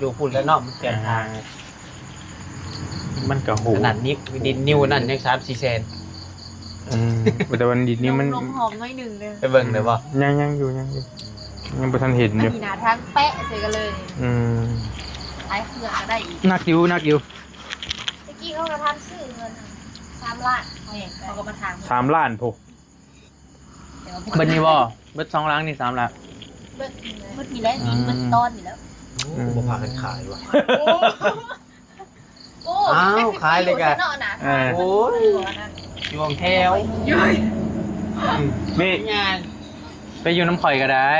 ຢູ່ພຸ້ນແຫຼະເນາະ ມັນແຄມທາງ. ອ່າ ມັນກໍໂຫ ຂະໜາດນີ້ດິນນິ້ວນັ້ນຍັງສາມສີ່ແສນ. ອືມ ແຕ່ວ່າດິນນີ້ມັນ ລົມໆ ຫອມໜ້ອຍໜຶ່ງເດີ້. ໄປເບິ່ງໄດ້ບໍ່? ຍັງ ຍັງຢູ່ ຍັງຢູ່ ຍັງບໍ່ທັນເຫັນຢູ່. ອັນນີ້ໜ້າທາງແປະໃສ່ກັນເລີຍ. ອືມ ຂາຍເຄື່ອງກໍໄດ້ອີກ. ໜັກຢູ່ ໜັກຢູ່. ຕະກີ້ເຮົາກໍທາງຊື້ເງິນສາມລ້ານ ເຮົາກໍມາຖາມ ສາມລ້ານພຸ້ນ. ເບິດນີ້ບໍ່? ເບິດສອງຫຼັງນີ້ສາມລ້ານ. ເບິດ ເບິດນີ້ແຫຼະ ອືມ ເບິດຕອນນີ້ແຫຼະ. ໂອ້ ອືມ ບໍ່ພາກັນຂາຍວ່ະ. ໂອ້ ອ້າວ ຂາຍເລີຍກະ ເນາະນະ. ເອີ ໂອ້ຍ ຢູ່ຫ້ອງແຖວ. ອືມ ນີ້ ໄປຢູ່ນຳຂ້ອຍກໍໄດ້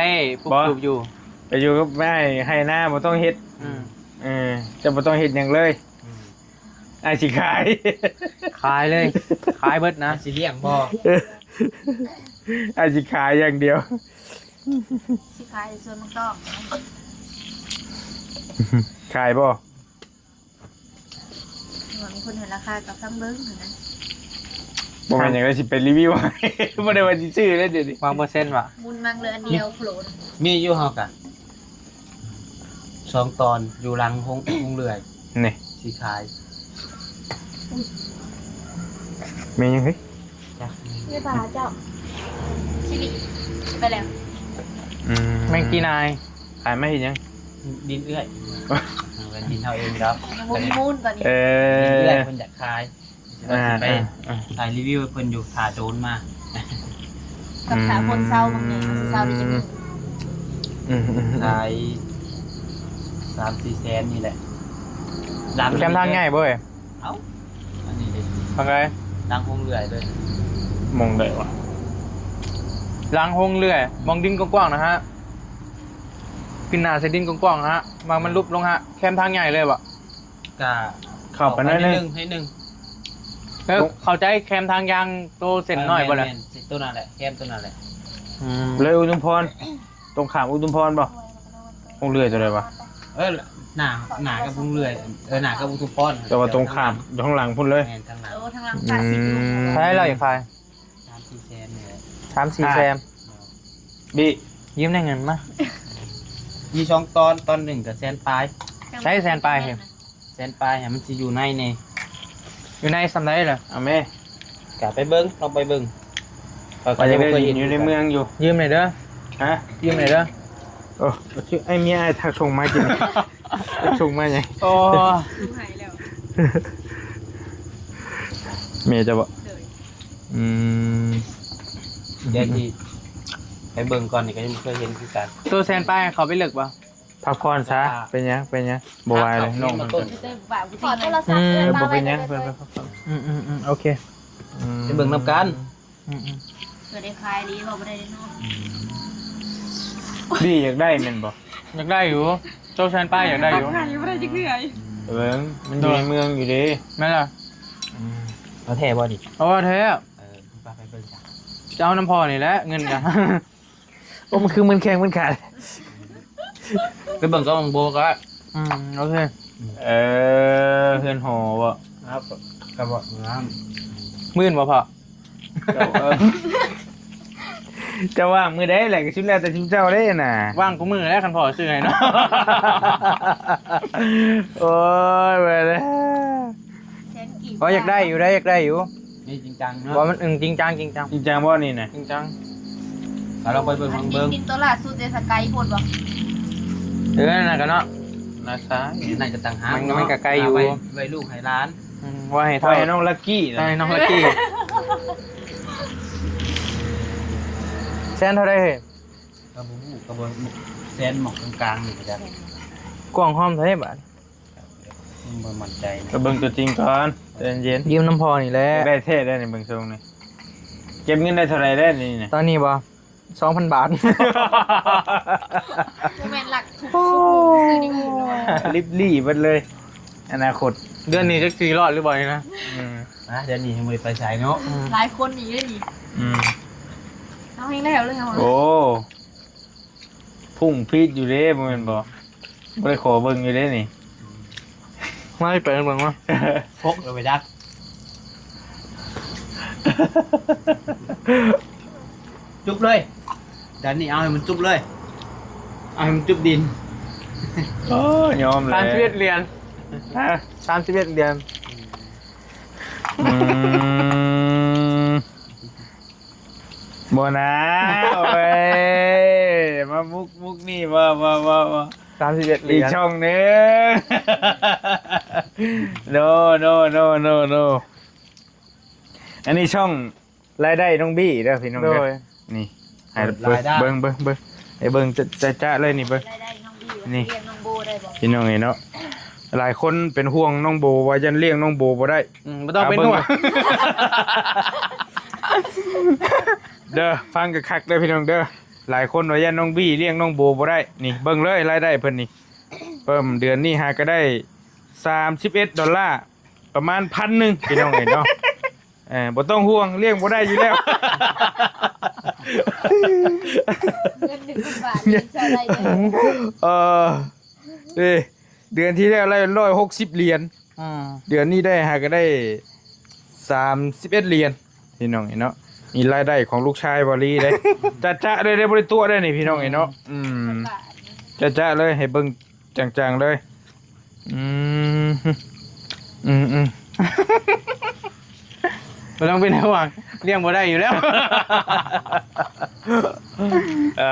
ປຸກຢູ່ ໄປຢູ່ກັບອ້າຍ ໄຮ່ນາບໍ່ຕ້ອງເຮັດ. ອືມ ເອີ ເຈົ້າບໍ່ຕ້ອງເຮັດຫຍັງເລີຍ. ອືມ ອ້າຍຊິຂາຍ ຂາຍເລີຍ ຂາຍເບິດນະ. ຊິລ້ຽງບໍ່? ອ້າຍຊິຂາຍຢ່າງດຽວ. ຊິຂາຍສວນໝາກຕອງ. ຂາຍບໍ່? ວ່າມີຄົນໃຫ້ລາຄາກໍຟັງເບິ່ງຫັ້ນນະ. ບໍ່ແມ່ນຫຍັງເລີຍ ຊິໄປຣີວິວໃຫ້ ບໍ່ໄດ້ວ່າຊິຊື້ເດ້ດຽວນີ້. ວາງເປີເຊັນວະ? ບຸນມັງເລີຍອັນດຽວໂຄລນ. ມີຢູ່ເຮົາກະ ສອງຕອນຢູ່ຫຼັງໂຮງ ໂຮງເລື່ອຍ ນີ້ ຊິຂາຍ. ແມ່ນຫຍັງເຮີ້ຍ? ຈັກ ເວບາເຈົ້າ ຊິລິ ໄປແລ້ວ. ອືມ ແມງກີນາຍ ຂາຍມາເຮັດຫຍັງ? ດິນເອື້ອຍ ເອົາໄວ້ດິນເຮົາເອງດອກ. ຍັງບໍ່ມີມູນຕອນນີ້. ເອີ ດິນເອື້ອຍເພິ່ນຢາກຂາຍ. ວ່າຊິໄປ ອ່າ ອ່າ ຖ່າຍຣີວິວໃຫ້ເພິ່ນຢູ່ ຖ້າໂດນມາ ກັບຖ້າຄົນເຊົາບາງແດ່ ອືມ ວ່າຊິເຊົາໄດ້ຈັກມື້. ອືມໆໆ ຂາຍສາມສີ່ແສນນີ້ແຫຼະ. ແຄມທາງໃຫຍ່ບໍ່ເອີຍ? ເອົ້າ ອັນນີ້ເດ້ ທາງໃດ? ຫຼັງໂຮງເລື່ອຍເລີຍ. ໝ່ອງໃດວະ? ຫຼັງໂຮງເລື່ອຍ ໝ່ອງດິນກວ້າງໆນະຮະ. ຂຶ້ນໜ້າໃສ່ດິນກວ້າງໆນະຮະ ວ່າມັນຫຼຸບລົງຮະ. ແຄມທາງໃຫຍ່ເລີຍບໍ່? ກະເຂົ້າໄປໜ້ອຍໜຶ່ງ ເຂົ້າໄປໜ້ອຍໜຶ່ງ. ເອີ ເຂົ້າໃຈ ແຄມທາງຢ່າງໂຕເສັ້ນນ້ອຍບໍ່ລະ? ແມ່ນໆ ໂຕນັ້ນແຫຼະ ແຄມໂຕນັ້ນແຫຼະ. ອືມ ເລີຍອຸທຸມພອນ ຕົງຂ້າມອຸທຸມພອນບໍ່? ໂຮງເລື່ອຍຕົວໃດວະ? ເອີ ໜ້າ ໜ້າກັບໂຮງເລື່ອຍ ເອີ ໜ້າກັບອຸທຸມພອນ ແຕ່ວ່າຕົງຂ້າມ ຢູ່ທາງຫຼັງພຸ້ນເລີຍ. ແມ່ນ ທາງຫຼັງ ເອີ ທາງຫຼັງ. ອືມ ຂາຍແລ້ວ ຢາກຂາຍ ສາມສີ່ແສນນີ້ແຫຼະ. ສາມສີ່ແສນ. ບີ ຢືມໄດ້ເງິນມາ ມີສອງຕອນ ຕອນໜຶ່ງກໍແສນປາຍ. ໃຊ້ແສນປາຍເຮີ້ຍ? ແສນປາຍ ໃຫ້ມັນຊິຢູ່ໃນນີ້ ຢູ່ໃນສ່ຳໃດລະ? ເອົາແມ່ ກະໄປເບິ່ງ ລອງໄປເບິ່ງ. ຂ້ອຍກໍຍັງບໍ່ເຄີຍເຫັນ ຢູ່ໃນເມືອງຢູ່. ຢືມໜ່ອຍເດີ. ຮະ? ຢືມໜ່ອຍເດີ. ໂອ້ ໄອ້ເມຍອ້າຍທັກສົ່ງມາກິນ ທັກສົ່ງມາຫຍັງ? ໂອ້ ໃຫ້ແລ້ວ. ແມ່ເຈົ້າບໍ່? ໂດຍ ອືມ ດຽວຊິໄປເບິ່ງກ່ອນ ນີ້ກໍຍັງບໍ່ເຄີຍເຫັນຄືກັນ. ໂຕແສນປາຍເຂົາໄປເລິກບໍ່? ພັກຜ່ອນຊະ. ອ່າ ເປັນຫຍັງ ເປັນຫຍັງ? ບໍ່ວ່າເລີຍ ນ້ອງເພິ່ນກໍ ຂອໂທລະສັບ ອືມ ເອີ ບໍ່ເປັນຫຍັງ ເພິ່ນໄປພັກຜ່ອນ. ອືມໆໆ ໂອເຄ ອືມ ໄປເບິ່ງນຳກັນ. ອືມໆ ເພື່ອໄດ້ຂາຍດີ ເວົ້າບໍ່ໄດ້ເນາະ. ບີຢາກໄດ້ແມ່ນບໍ່? ຢາກໄດ້ຢູ່ ໂຕແສນປາຍຢາກໄດ້ຢູ່. ຂາຍບໍ່ໄດ້ຈັກເທື່ອ. ເບິ່ງ ມັນຢູ່ໃນເມືອງຢູ່ເດ້. ແມ່ນລະ. ອືມ ເອົາແທ້ບໍ່ນີ້? ເອົາແທ້. ເອີ ໄປ ໄປເບິ່ງຊະ. ຈະເອົານຳພໍ່ນີ້ແຫຼະ ເງິນກະ ໂອ້ ມັນຄືໝື່ນແຂ້ງໝື່ນຂາ. ໄປເບິ່ງກັບນ້ອງໂບກໍໄດ້. ອືມ ໂອເຄ. ເອີ ເຮືອນຫໍບໍ່? ຄັບ ກະບອກນ້ຳ. ມື່ນບໍ່ພໍ່? ເຈົ້າ ເອີ ເຈົ້າວ່າງມື້ໃດແຫຼະ ກໍສຸດແລ້ວແຕ່ຊຸມເຈົ້າເດ້ນະ. ວ່າງຄູ່ມື້ແຫຼະ ຄັນພໍ່ຊື້ໃຫ້ເນາະ. ໂອ້ຍ ວ່າແລ້ວ. ແສນກີບ. ໂອ້ຍ ຢາກໄດ້ຢູ່ເດ້ ຢາກໄດ້ຢູ່. ນີ້ຈິງຈັງເນາະ. ບໍ່ ມັນ ອືມ ຈິງຈັງ ຈິງຈັງ. ຈິງຈັງບໍ່ນີ້ນະ? ຈິງຈັງ. ກໍລອງໄປເບິ່ງ ລອງເບິ່ງ. ດິນ ດິນໂຕລ່າສຸດເດ ສະໄກໂພດບໍ່? ເອີ ນັ້ນນະກະເນາະ ນາຊາຍ ນີ້ໜ້າຈະຕ່າງຫາກ ມັນ ເນາະ. ມັນກະໄກຢູ່ ໄວ້ ໄວ້ລູກໃຫ້ຫຼານ. ອືມ ໄວ້ໃຫ້ເຖົ້າ ໄວ້ໃຫ້ນ້ອງລັກກີ້ ໄວ້ໃຫ້ນ້ອງລັກກີ້. ແສນເທົ່າໃດເຮີ້ຍ? ກໍບໍ່ຮູ້ ກໍບໍ່ ແສນໝອກກາງໆ ນີ້ກໍຈະ ກວ້າງຫອມເທົ່າໃດບາດ? ບໍ່ໝັ້ນໃຈນະ. ກໍເບິ່ງຕົວຈິງກ່ອນ ໃຈເຢັນ. ຢືມນຳພໍ່ນີ້ແຫຼະ. ຢາກໄດ້ແທ້ໄດ໋ນີ້ ເບິ່ງຊົງນີ້. ເກັບເງິນໄດ້ເທົ່າໃດແລ້ວນີ້ນະ? ຕອນນີ້ບໍ່? ສອງພັນບາດ. ບໍ່ແມ່ນຫຼັກທຸກຊຸມ ຊື້ນີ້ອີກໜ້ອຍ. ລິບຫຼີ່ເບິດເລີຍ ອະນາຄົດ. ເດືອນນີ້ຈັກຊິລອດຫຼືບໍ່ນີ້ນະ? ອືມ ອ່າ ເດືອນນີ້ຍັງບໍ່ໄດ້ໄປໃສເນາະ. ອືມ ຫຼາຍຄົນອີກເດ້ນີ້. ອືມ ເຮົາແຮງແລ້ວເລີຍເຮົາ. ໂອ້ ພຸ້ງພີດຢູ່ເດ້ ບໍ່ແມ່ນບໍ່? ບໍ່ໄດ້ຂໍເບິ່ງຢູ່ເດ້ນີ້. ມາ ໄປເບິ່ງມາ. ພົກເອົາໄປຈັກ ຈຸບເລີຍ. ດານນີ້ເອົາໃຫ້ມັນຈຸບເລີຍ ເອົາໃຫ້ມັນຈຸບດິນ. ໂອ້ ຍອມແລ້ວ. ສາມສິບເອັດຫຼຽນ. ຮະ? ສາມສິບເອັດຫຼຽນ. ອືມ ບໍ່ນາ ໂອ້ຍ ມາມຸກ ມຸກນີ້ ບໍ່ ບໍ່ ບໍ່ ບໍ່ ສາມສິບເອັດຫຼຽນ ອີກຊ່ອງໜຶ່ງ. ໂນ ໂນ ໂນ ໂນ ໂນ. ອັນນີ້ຊ່ອງລາຍໄດ້ນ້ອງບີ້ເດີພີ່ນ້ອງເດີ. ໂດຍ ນີ້ ໃຫ້ ເອີ ເບິ່ງ ລາຍໄດ້ ເບິ່ງ ເບິ່ງ ເບິ່ງ ໃຫ້ເບິ່ງຈະໆເລີຍນີ້ ເບິ່ງ ລາຍໄດ້ນ້ອງບີ້ ນີ້ ວ່າຊິລ້ຽງນ້ອງໂບໄດ້ບໍ່? ພີ່ນ້ອງເອີຍເນາະ ຫຼາຍຄົນເປັນຫ່ວງນ້ອງໂບ ວ່າຢ້ານລ້ຽງນ້ອງໂບບໍ່ໄດ້. ອືມ ບໍ່ຕ້ອງເປັນຫ່ວງ ເດີ ຟັງຄັກໆເດີພີ່ນ້ອງເດີ. ຫຼາຍຄົນວ່າຢ້ານນ້ອງບີ້ລ້ຽງນ້ອງໂບບໍ່ໄດ້. ນີ້ເບິ່ງເລີຍລາຍໄດ້ເພິ່ນນີ້ ເພີ່ມເດືອນນີ້ຫາກໍໄດ້ສາມສິບເອັດດອນລາ ປະມານພັນໜຶ່ງພີ່ນ້ອງເອີຍເນາະ. ເອີ ບໍ່ຕ້ອງຫ່ວງ ລ້ຽງບໍ່ໄດ້ຢູ່ແລ້ວ. ເງິນໜຶ່ງພັນບາດ ລ້ຽງເຈົ້າໄດ້ເດີ. ເອີ ເດ້ ເດືອນທີ່ແລ້ວໄດ້ຮ້ອຍຫົກສິບຫຼຽນ. ອືມ ເດືອນນີ້ໄດ້ຫາກໍໄດ້ສາມສິບເອັດຫຼຽນພີ່ນ້ອງເອີຍເນາະ. ມີລາຍໄດ້ຂອງລູກຊາຍວາລີເດ້ ຈະໆເລີຍເດ້ ບໍ່ໄດ້ຕົວະເດ້ນີ້ພີ່ນ້ອງເອີຍເນາະ. ອືມ ຈະໆເລີຍ ໃຫ້ເບິ່ງ ຈັ່ງໆເລີຍ. ອືມ ອືມໆ ບໍ່ຕ້ອງເປັນຫ່ວງ ລ້ຽງບໍ່ໄດ້ຢູ່ແລ້ວ. ເອີ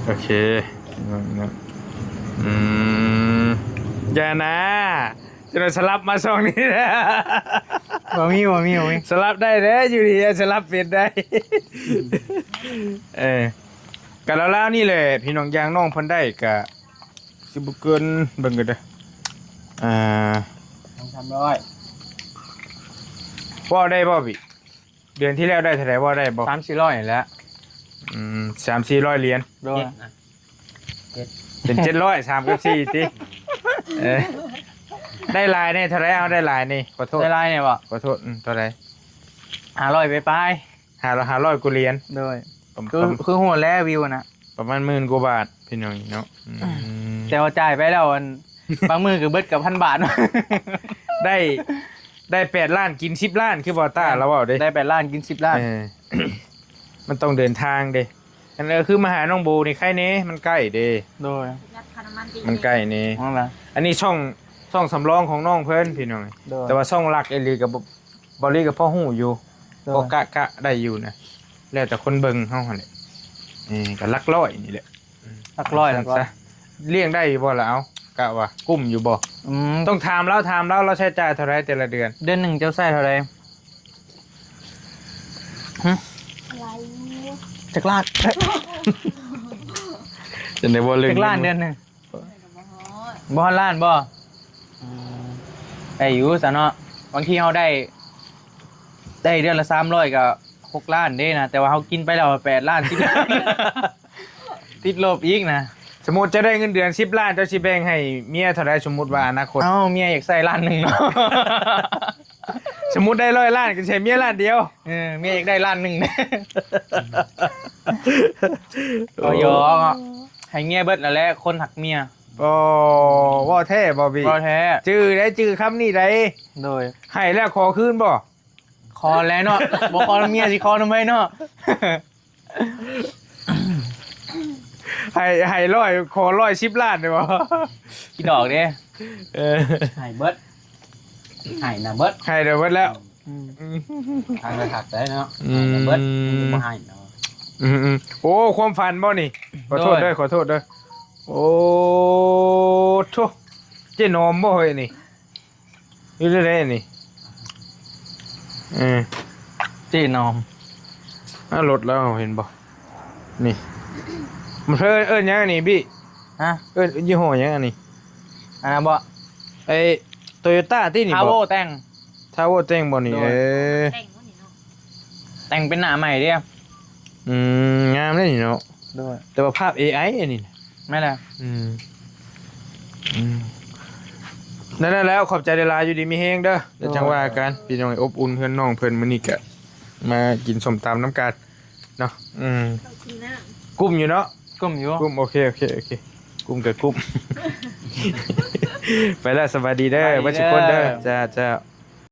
ໂອເຄ ອືມ ຢ່ານະ ຈະໄດ້ສະຫຼັບມາຊ່ອງນີ້. ບໍ່ມີ ບໍ່ມີ ບໍ່ມີ ສະຫຼັບໄດ້ເດ້ ຢູ່ນີ້ສະຫຼັບເປັນໄດ້. ເອີ ກະລາວໆນີ້ແຫຼະພີ່ນ້ອງ ຢ່າງນ້ອງເພິ່ນໄດ້ກະຊິບໍ່ເກີນ ເບິ່ງກັນເດີ ອ່າ ສອງສາມຮ້ອຍ. ເວົ້າໄດ້ບໍ່ພີ່? ເດືອນທີ່ແລ້ວໄດ້ເທົ່າໃດ ເວົ້າໄດ້ບໍ່? ສາມສີ່ຮ້ອຍນີ້ແຫຼະ. ອືມ ສາມສີ່ຮ້ອຍຫຼຽນ. ໂດຍ ເຈັດ ເປັນເຈັດຮ້ອຍ ສາມກັບສີ່ຕິ. ເອີ ໄດ້ຫຼາຍແດ່ເທົ່າໃດ? ເອົາ ໄດ້ຫຼາຍນີ້ ຂໍໂທດ ໄດ້ຫຼາຍນີ້ບໍ່? ຂໍໂທດ ອືມ ເທົ່າໃດ? ຫ້າຮ້ອຍປາຍໆ. ຫ້າຮ້ອຍ ຫ້າຮ້ອຍກວ່າຫຼຽນ. ໂດຍ ປະ ຄື ປະ ຄືໂຫດແລ້ວວິວນະ ປະມານໝື່ນກວ່າບາດພີ່ນ້ອງເນາະ. ອືມ ແຕ່ວ່າຈ່າຍໄປແລ້ວ ອັນ ບາງມື້ກໍເບິດເກືອບພັນບາດ. ໄດ້ ໄດ້ແປດລ້ານກິນສິບລ້ານ ຄືບໍ່ຕາລາວເວົ້າເດ້ ໄດ້ແປດລ້ານກິນສິບລ້ານ. ເອີ ມັນຕ້ອງເດີນທາງເດ້. ອັນ ເອີ ຄືມາຫານ້ອງໂບນີ້ໄຄແດ່ ມັນໃກ້ເດ້. ໂດຍ ມັນໃກ້ແດ່. ອັນນີ້ຊ່ອງ ຊ່ອງສຳລອງຂອງນ້ອງເພິ່ນພີ່ນ້ອງ. ໂດຍ ແຕ່ວ່າຊ່ອງຫຼັກອີ່ຫຼີກໍບໍ່ ເບົາຫຼີກໍພໍຮູ້ຢູ່ ໂດຍ ພໍກະ ກະໄດ້ຢູ່ນະ ແລ້ວແຕ່ຄົນເບິ່ງເຮົາຫັ້ນແຫຼະ. ເອີ ກໍຫຼັກຮ້ອຍນີ້ແຫຼະ ຫຼັກຮ້ອຍ ວ່າລ້ຽງໄດ້ຢູ່ບໍ່ລະ? ເອົາ ກະວ່າກຸ້ມຢູ່ບໍ່? ອືມ ຕ້ອງຖາມລາວ ຖາມລາວ ລາວໃຊ້ຈ່າຍເທົ່າໃດແຕ່ລະເດືອນ? ເດືອນໜຶ່ງເຈົ້າໃຊ້ເທົ່າໃດ? ຫຶ? ຫຼາຍຢູ່ ຈັກລ້ານ? ຈັ່ງໃດບໍ່ເລື່ອງ ຈັກລ້ານເດືອນໜຶ່ງ? ບໍ່ຮອດ ບໍ່ຮອດລ້ານບໍ່? ອືມ ໄດ້ຢູ່ຊະເນາະ ບາງທີເຮົາໄດ້ ໄດ້ເດືອນລະສາມຮ້ອຍກໍຫົກລ້ານເດ້ນະ ແຕ່ວ່າເຮົາກິນໄປແລ້ວແປດລ້ານ ສິບລ້ານ ຕິດລົບອີກນະ. ສົມມຸດເຈົ້າໄດ້ເງິນເດືອນສິບລ້ານ ເຈົ້າຊິແບ່ງໃຫ້ເມຍເທົ່າໃດ? ສົມມຸດວ່າອະນາຄົດ ເອົ້າ ເມຍຢາກໃຊ້ລ້ານໜຶ່ງເນາະ. ສົມມຸດໄດ້ຮ້ອຍລ້ານ ກໍໃຫ້ເມຍລ້ານດຽວ. ເອີ ເມຍຢາກໄດ້ລ້ານໜຶ່ງ. ເອົາຢອກເນາະ ໃຫ້ເມຍເບິດຫັ້ນແຫຼະ ຄົນຮັກເມຍ. ອໍ ເວົ້າແທ້ບໍ່ບີ່? ເວົ້າແທ້. ຈື່ໄດ໋ ຈື່ຄຳນີ້ໄດ໋. ໂດຍ. ໃຫ້ແລ້ວຂໍຄືນບໍ່? ຂໍແລ້ວເນາະ ບໍ່ຂໍນຳເມຍຊິຂໍນຳໃຜເນາະ? ໃຫ້ ໃຫ້ຮ້ອຍ ຂໍຮ້ອຍສິບລ້ານໄດ້ບໍ່? ອີດອກເດ້. ເອີ ໃຫ້ເບິດ ໃຫ້ນະເບິດ ໃຫ້ນະເບິດແລ້ວ. ອືມ ອືມ ທາງລະທັກໄດ້ເນາະ. ອືມ ໃຫ້ນະເບິດ ບໍ່ໃຫ້ເນາະ. ອືມໆ ໂອ້ ຄວາມຝັນບໍ່ນີ້? ຂໍໂທດເດີ ໂດຍ ຂໍໂທດເດີ. ໂອ້ໂທ້ ເຈ້ນອມບໍ່ເຮີ້ຍນີ້? ຢູ່ໃດນີ້? ເອີ ເຈ້ນອມ. ອາ ລົດລາວເຫັນບໍ່ນີ້? ມັນເອີ້ນ ເອີ້ນຫຍັງອັນນີ້ບີ່? ຮະ? ເອີ້ນຍີ່ຫໍ້ຫຍັງອັນນີ້? ອັນນັ້ນບໍ່? ໄອ້ໂຕໂຍຕ້າຕິນີ້ບໍ່? ທາໂວແຕ່ງ ທາໂວແຕ່ງບໍ່ນີ້? ໂດຍ. ເອີ ແຕ່ງບໍ່ນີ້ເນາະ? ແຕ່ງເປັນໜ້າໃໝ່ເດ້. ອືມ ງາມເດ້ນີ້ເນາະ. ໂດຍ. ແຕ່ວ່າພາບເອໄອອັນນີ້ນະ. ແມ່ນແຫຼະ. ອືມ ອືມ ນັ້ນແຫຼະ ຂອບໃຈຫຼາຍໆ ຢູ່ດີມີແຮງເດີ. ແລ້ວຈັ່ງວ່າກັນ ໂດຍ ພີ່ນ້ອງ. ອົບອຸ່ນເຮືອນນ້ອງເພິ່ນ ມື້ນີ້ກະມາກິນສົ້ມຕຳນຳກັນເນາະ. ອືມ ເຂົ້າກິນນ້ຳ ກຸ້ມຢູ່ເນາະ? ກຸ້ມຢູ່ ກຸ້ມ. ໂອເຄ ໂອເຄ ໂອເຄ ກຸ້ມກະກຸ້ມ. ໄປລະ ສະບາຍດີເດີ ສະບາຍດີເດີ ເບິດທຸກຄົນເດີ. ຈ້າ ຈ້າ.